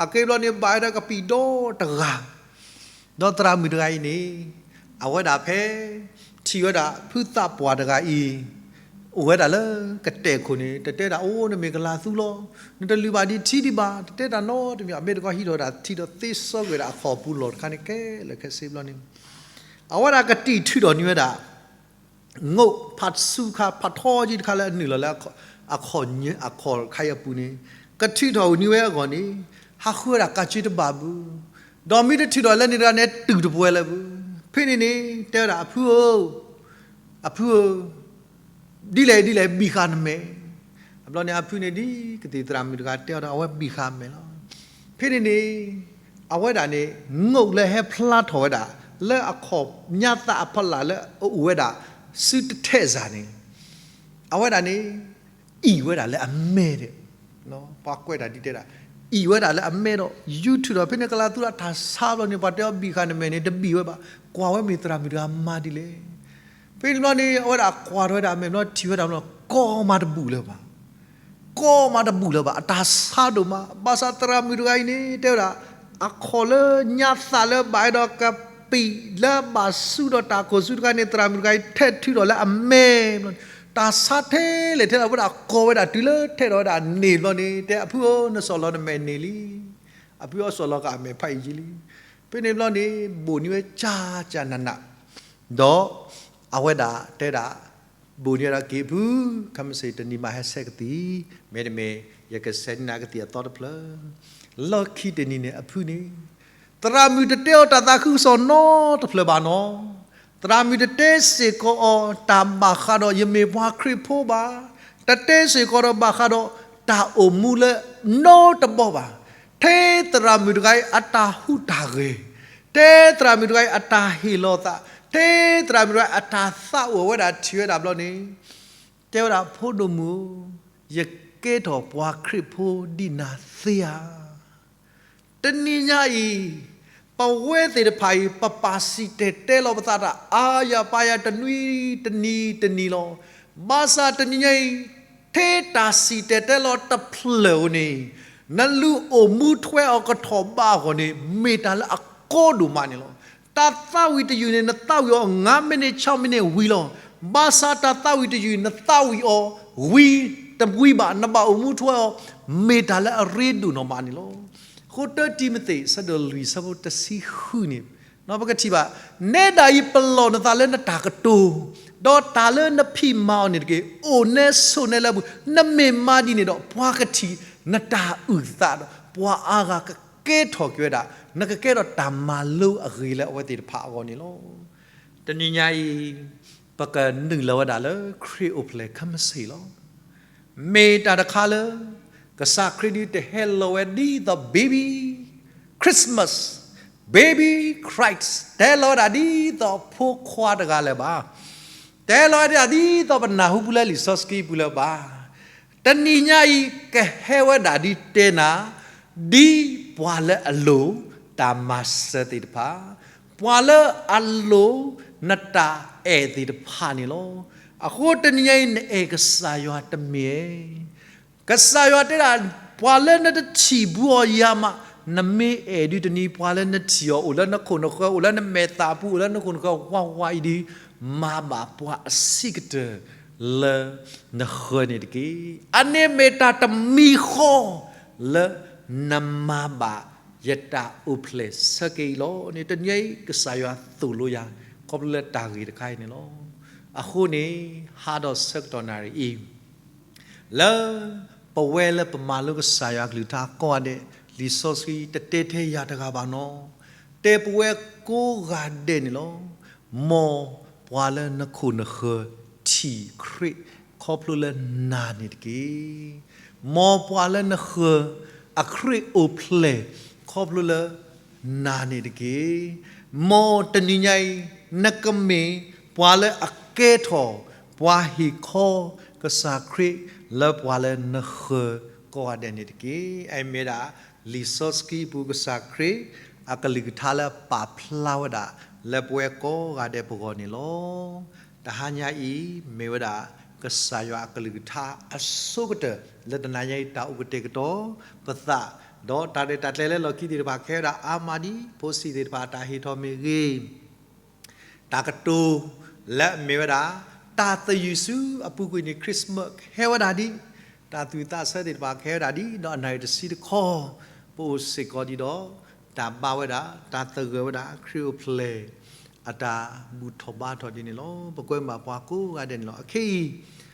အက့ၤဘျီန့ၣ် ဘၣ်ဝဲဒၣ်ကပံာ်ဒီတဂၤ, ဒီးသရၣ်မုၣ်တဂၤအံၤန့ၣ် အဝဲဒၣ်ဖဲ ထံၣ်ဝဲဒၣ်ဖုသးပှၢ်တဂၤအံၤ အိၣ်ဝဲဒၣ်လၢကတဲာ်ခိၣ်န့ၣ် တတဲဒၣ်အိၣ် နမ့ၢ်ကလၤသူလီၤ, နတလုၢ်ဘၣ်ဒံးထံဒံးဘၣ်, တတဲတၢ်နီတမံၤ, အမ့ၢ်တခီဟံးထီၣ်ဝဲဒၣ်ထံဒီးသ့စီကွံာ်ဝဲဒၣ်အခီၣ်ပူၤလီၢ်တခါန့ၣ် ကဲလၢာ်ခဲဆ့ဘျီန့ၣ် အဝဲဒၣ်ကတံာ်ထုးထီၣ်န့ၢ်ဝဲဒၣ် ငိၣ်ဖးဆူခါ ဖးထီကံတခါလၢအနုာ်လီၤလၢ အခီၣ်ခါအံၤအပူၤန့ၣ် ကထုးထီၣ်န့ၢ်ဝဲအဂီၢ်န့ၣ် ဟးဃုဝဲဒၣ်ကးက့တဘၣ်ဘၣ်, ဒီးမ့ၢ်တထုးထီၣ်လၢန့ၣ်တဂၤန့ၣ် တုၢ်တပှဲၤလၢၤဘၣ်. ဖဲန့ၣ်န့ၣ် တဲဝဲဒၣ်အဖုဧၢ, အဖုဧၢ, ဒ်လဲၣ်ဒ်လဲၣ် ဘံၣ်ဃာ်နမဲာ်. အဘျီန့ၣ် အဖုန့ၣ်ဒ်ကသံၣ်သရၣ်မုၣ်တဂၤတဲအီၤဒီး အဝဲဘံၣ်ဃာ်အမဲာ်လီၤ. ဖဲန့ၣ်န့ၣ် အဝဲဒၣ်န့ၣ် ငိၣ်လၢဟဲဖျါထီၣ်ဝဲဒၣ် လၢအခီၣ်ညါသးအဖီလာ်လၢအအိၣ်ဝဲဒၣ် စုတထဲးစၢ်န့ၣ် အဝဲဒၣ်န့ၣ် အံၣ်ဝဲဒၣ်လၢအမဲာ်ဒီး ပှၤကွဲးတၢ်ဒ်တဲဒၣ် အံၣ်ဝဲဒၣ်လၢအမဲာ်ဒီး ယူၤထုးဒီး ဖဲန့ၣ်ကလၤသူဒၣ်တၢ်ဆါဘျီန့ၣ် ပှၤတဲအီၤဘံၣ်ဃာ်နမဲာ်န့ၣ် တဘံၣ်ဝဲဘၣ်, ကွၢ်ဝဲမ့ၢ်သရၣ်မုၣ်တဂၤမၤဒ်လဲၣ်. ဖဲန့ၣ်ဘျီန့ၣ် အဝဲဒၣ်ကွၢ်ထီၣ်ဝဲဒၣ်အမဲာ်ဘျီ ထံၣ်ဝဲဒၣ်ဘျီ ကီမးတဘူၣ်လၢၤဘၣ် ကီမးတဘူၣ်လၢၤဘၣ်, အတၢ်ဆါဒိၣ်မး, ဘၣ်ဆၣ်သရၣ်မုၣ်တဂၤအံၤန့ၣ် တဲဝဲဒၣ် အခီၣ်လၢညါသးလၢဘၣ်အဲၣ်ဒိးကပံာ်လၢဘၣ်ဆူဒီးတၢ်ခိၣ်ဆူတခါန့ၣ် သရၣ်မုၣ်တဂၤအံၤ ထဲးထုးထီၣ်လၢအမဲာ်ဘျီန့ၣ် တၢ်ဆါထဲလဲၣ်ထဲလဲၣ် အဝဲဒၣ်ကိးဝဲဒၣ်တုၤလၢထဲးထီၣ်ဝဲဒၣ်န့ၣ်ဘျီန့ၣ် တဲအဖုဧၢ နစီၢ်လီၤနမဲာ်န့ၣ်လံ. အဖုအီၤစီၢ်လီၤဃာ်အမဲာ်ဖးအံၤယံာ်လံ. ဖဲန့ၣ်ဘျီန့ၣ် ဘိၣ်န့ၢ်ဝဲကၢ်ကၢ်နးနး ဒီးအဝဲဒၣ်တဲဒၣ် ဘိၣ်န့ၢ်ဝဲဒၣ်က့ၤအဖု ခဲမုၢ်ဆ့ၣ်တနံၤမးဟဲဆဲးကသံၣ်, မ့တမ့ၢ် ယကဆဲးန့ၢ်နၤကသံၣ်အသီတဖျၢၣ်. လီၢ်ခံတနံၤန့ၣ်အဖုန့ၣ် သရၣ်မုၣ်တတဲအီၤတၢ်သးခုကစီၣ်နီတဖျၢၣ်ဘၣ်နီၤ. သရၣ်မုၣ်တတဲစ့ၢ်ကီးအီၤတၢ်ဘၣ်ဃးဒီးယမ့ၢ်ပှၤခရံာ်ဖိဘၣ်, တတဲစ့ၢ်ကီးဒီးဘၣ်ဃးဒီးတၢ်အိၣ်မူလၢနီတဘီဘၣ်. ထဲသရၣ်မုၣ်တဂၤအံၤအတၢ်ဟူးတၢ်ဂဲၤ, ထဲသရၣ်မုၣ်တဂၤအံၤအတၢ်ဟ့ၣ်လီၤသး, ထဲသရၣ်မုၣ်တဂၤအံၤအတၢ်သးအိၣ်ဝဲဒၣ်ထံၣ်ဝဲဒၣ်ဘျီန့ၣ် တဲဝဲဒၣ် ဖိဒိၣ်မုၣ်ဧၢ, ယကဲထီၣ်ပှၤခရံာ်ဖိဒ်နၤသ့ဧါ. တနံၤညါအံၤ ပဝဲသ့ၣ်တဖၣ်အံၤ ပပာ်စံၣ်တဲၤတဲလီၤပသးတၢ်အါယၤပါယၤတနွံတနံၤတနံၤလီၤ. ဘၣ်ဆၣ်တနံၤညါအံၤ ထဲတၢ်စံၣ်တဲၤတဲလီၤတဖျၢၣ်ဧိၤန့ၣ် နလူၤအိၣ်မူထွဲအီၤကထီၣ်ဘးအဂီၢ်န့ၣ် မ့ၢ်တၢ်လၢအကီဒိၣ်မးန့ၣ်လီၤ. တၢ်သးဝံၣ်တယုၢ်န့ၣ် နသးဝံၣ်အီၤ ငါးမိနစ် ခြောက်မိနစ် ဝံၤလီၤ. ဘၣ်ဆၣ်တၢ်သးဝံၣ်တယုၢ် နသးဝံၣ်အီၤ ဝံၤတဝံၤဘၣ် နဘၣ်အိၣ်မူထွဲအီၤ မ့ၢ်တၢ်လၢအရ့ဒိၣ်နီၢ်မးန့ၣ်လီၤ. အဃိတၢတံၤမသ့း ဆၢဒိၣ်လွံၢ် ဆၢဖိတဆံဃုန့ၣ် ပကထံၣ်ဘၣ်, နဲဒၣ်အံၤ ပလီၢ်နသးလၢနတၢ်ကတိၤ, ဒီးတၢ်လၢနဖံးမၤအီၤန့ၣ်တက့ၢ်. အိၣ်နဲဆိးနဲလၢအပူၤ, နမ့ၢ်မၤဒ်န့ၣ်ဒီး ပှၤကထံၣ်နတၢ်အုၣ်သးဒီး ပှၤအါဂၤကကဲထီၣ်က့ၤဝဲဒၣ် နကကဲထီၣ်တၢ်မၤလိအဂ့ၤလၢအဝဲသ့ၣ်တဖၣ်အဂီၢ်န့ၣ်လီၤ. တနံၤညါအံၤ ပကနုာ်လီၤဝဲဒၣ်လၢခရံာ်အိၣ်ဖျဲၣ်ခဲမုၢ်ဆ့ၣ်လီၤ. မ့ၢ်တၢ်တခါလၢ ကစၢ်ခရံာ်ဒုးတဟဲလီၤဝဲဒ်သိး baby Christmas, baby Christ တဟဲလီၤဝဲဒၣ်ဒ်သိးဖိခွါတဂၤလၢၤဘၣ်. တဟဲလီၤဝဲဒၣ်ဒ်သိးပနၢ်ဟူပူၤလၢလံာ်စီဆှံပူၤလၢၤဘၣ်. တနံၤညါအံၤ ကဟဲဝဲဒၣ်ဒ်တဲနၤ ဒ်ပှၤလၢအလိၤတၢ်မၤစၢၤသ့ၣ်တဖၣ်, ပှၤလၢအလိၤနတၢ်အဲၣ်သ့ၣ်တဖၣ်န့ၣ်လီၤ. အဃိတနံၤညါအံၤ နအဲၣ်ကစၢ်ယွၤတမ့ၢ် ကစၢ်ယွၤတဲဒၣ် ပှၤလၢနတထံၣ်ဘူးအီၤယၤမး, နမ့ၢ်အဲၣ်ဒုးတနံၤ ပှၤလၢနထံၣ်အီၤ အိၣ်လၢနခိၣ်နဃၢၤ အိၣ်လၢနမဲာ်သၣ်ပူၤ အိၣ်လၢနခိၣ်နဃၢၤ ဝးဝးအံၤဒုး မၤဘၣ်ပှၤအဆံးကတၢၢ်လၢနဃၢၤန့ၣ်တက့ၢ်. အန့ၣ်မ့ၢ်တၢ်တမံၤဃီလၢနမၤဘၣ်ယတၢ်အိၣ်ဖျဲၣ်ဆၢက့ၤအံၤလီၤန့ၣ် တနံၤအံၤ ကစၢ်ယွၤသိၣ်လိယၤ ခီဖျိလၢတၢ်ဂ့ၢ်တခါအံၤန့ၣ်လီၤ. အဃိန့ၣ် ဟးဒီးဆၢကတီၢ်နၣ်ရံၣ်အံၤ လၢပဝဲလၢပမၤလိကစၢ်ယွၤအကလုၢ်ကထါကိးဂၤဒဲး လံာ်စီဆှံတတဲထဲယၤတဂၤဘၣ်နီၤ, တဲပဝဲကိးဂၤဒဲးန့ၣ်လီၤ. မ်ပှၤလၢနခိၣ်နဃၢၤထံၣ်ခရံာ်ခီဖျိလၢနၤန့ၣ်တက့ၢ်. မ်ပှၤလၢနဃၢၤအခရံာ်အိၣ်ဖျဲၣ်ခီဖျိလၢနၤန့ၣ်တက့ၢ်. မ်တနံၤညါအံၤ နကမ့ၢ်ပှၤလၢအကဲထီၣ် ပှၤဟ့ၣ်ခီကစၢ်ခရံာ်လၢပှၤလၢနဃၢၤကိးဂၤဒဲးန့ၣ်တက့ၢ်. အမ့ၢ်ဒၣ် လံာ်စီဆှံအပူၤကစၢ်ခရံာ် အကလုၢ်ကထါလၢပာ်ဖျါဝဲဒၣ် လၢပဝဲကိးဂၤဒဲးပဂီၢ်န့ၣ်လီၤ. တဟါညါအံၤ မ့ၢ်ဝဲဒၣ် ကစၢ်ယွၤအကလုၢ်ကထါအဆိကတၢၢ် လၢတနၤညါအံၤ တၢ်အိၣ်ကတဲာ်ကတီၤပသး ဒီးတၢ်ရဲၣ်တၢ်ကျဲၤလၢလီၢ်ခံသ့ၣ်တဖၣ် ကဟဲဝဲဒၣ်အါမးဒ် ဖိဆံးသ့ၣ်တဖၣ်အတၢ်ဟ့ၣ်ထီၣ်မ့ၢ်ဂ့ၤ တၢ်ကတိၤလၢအမ့ၢ်ဝဲဒၣ် တၢ်သယုၢ်ဆူအပူၤကွံာ်န့ၣ် Christmas ကဟဲဝဲဒၣ်ဒ် တၢ်သူၣ်ဝံၣ်သးဆၢသ့ၣ်တဖၣ်ကဟဲဝဲဒၣ်ဒ် ဒီးအနၣ်ရံၣ်တဆံတခီ ပအိၣ်စ့ၢ်ကီးဒ်ဒီး တၢ်ဘါဝဲဒၣ် တၢ်သဂၢၢ်ဝဲဒၣ် ခရံာ်အိၣ်ဖျဲၣ် အတၢ်ဘူၣ်ထီၣ်ဘါထီၣ်ဒ်န့ၣ်လီၤ. ပကွဲမုာ်ဘၣ်ပှၤကိးဂၤဒဲးန့ၣ်လီၤ. အခဲအံၤ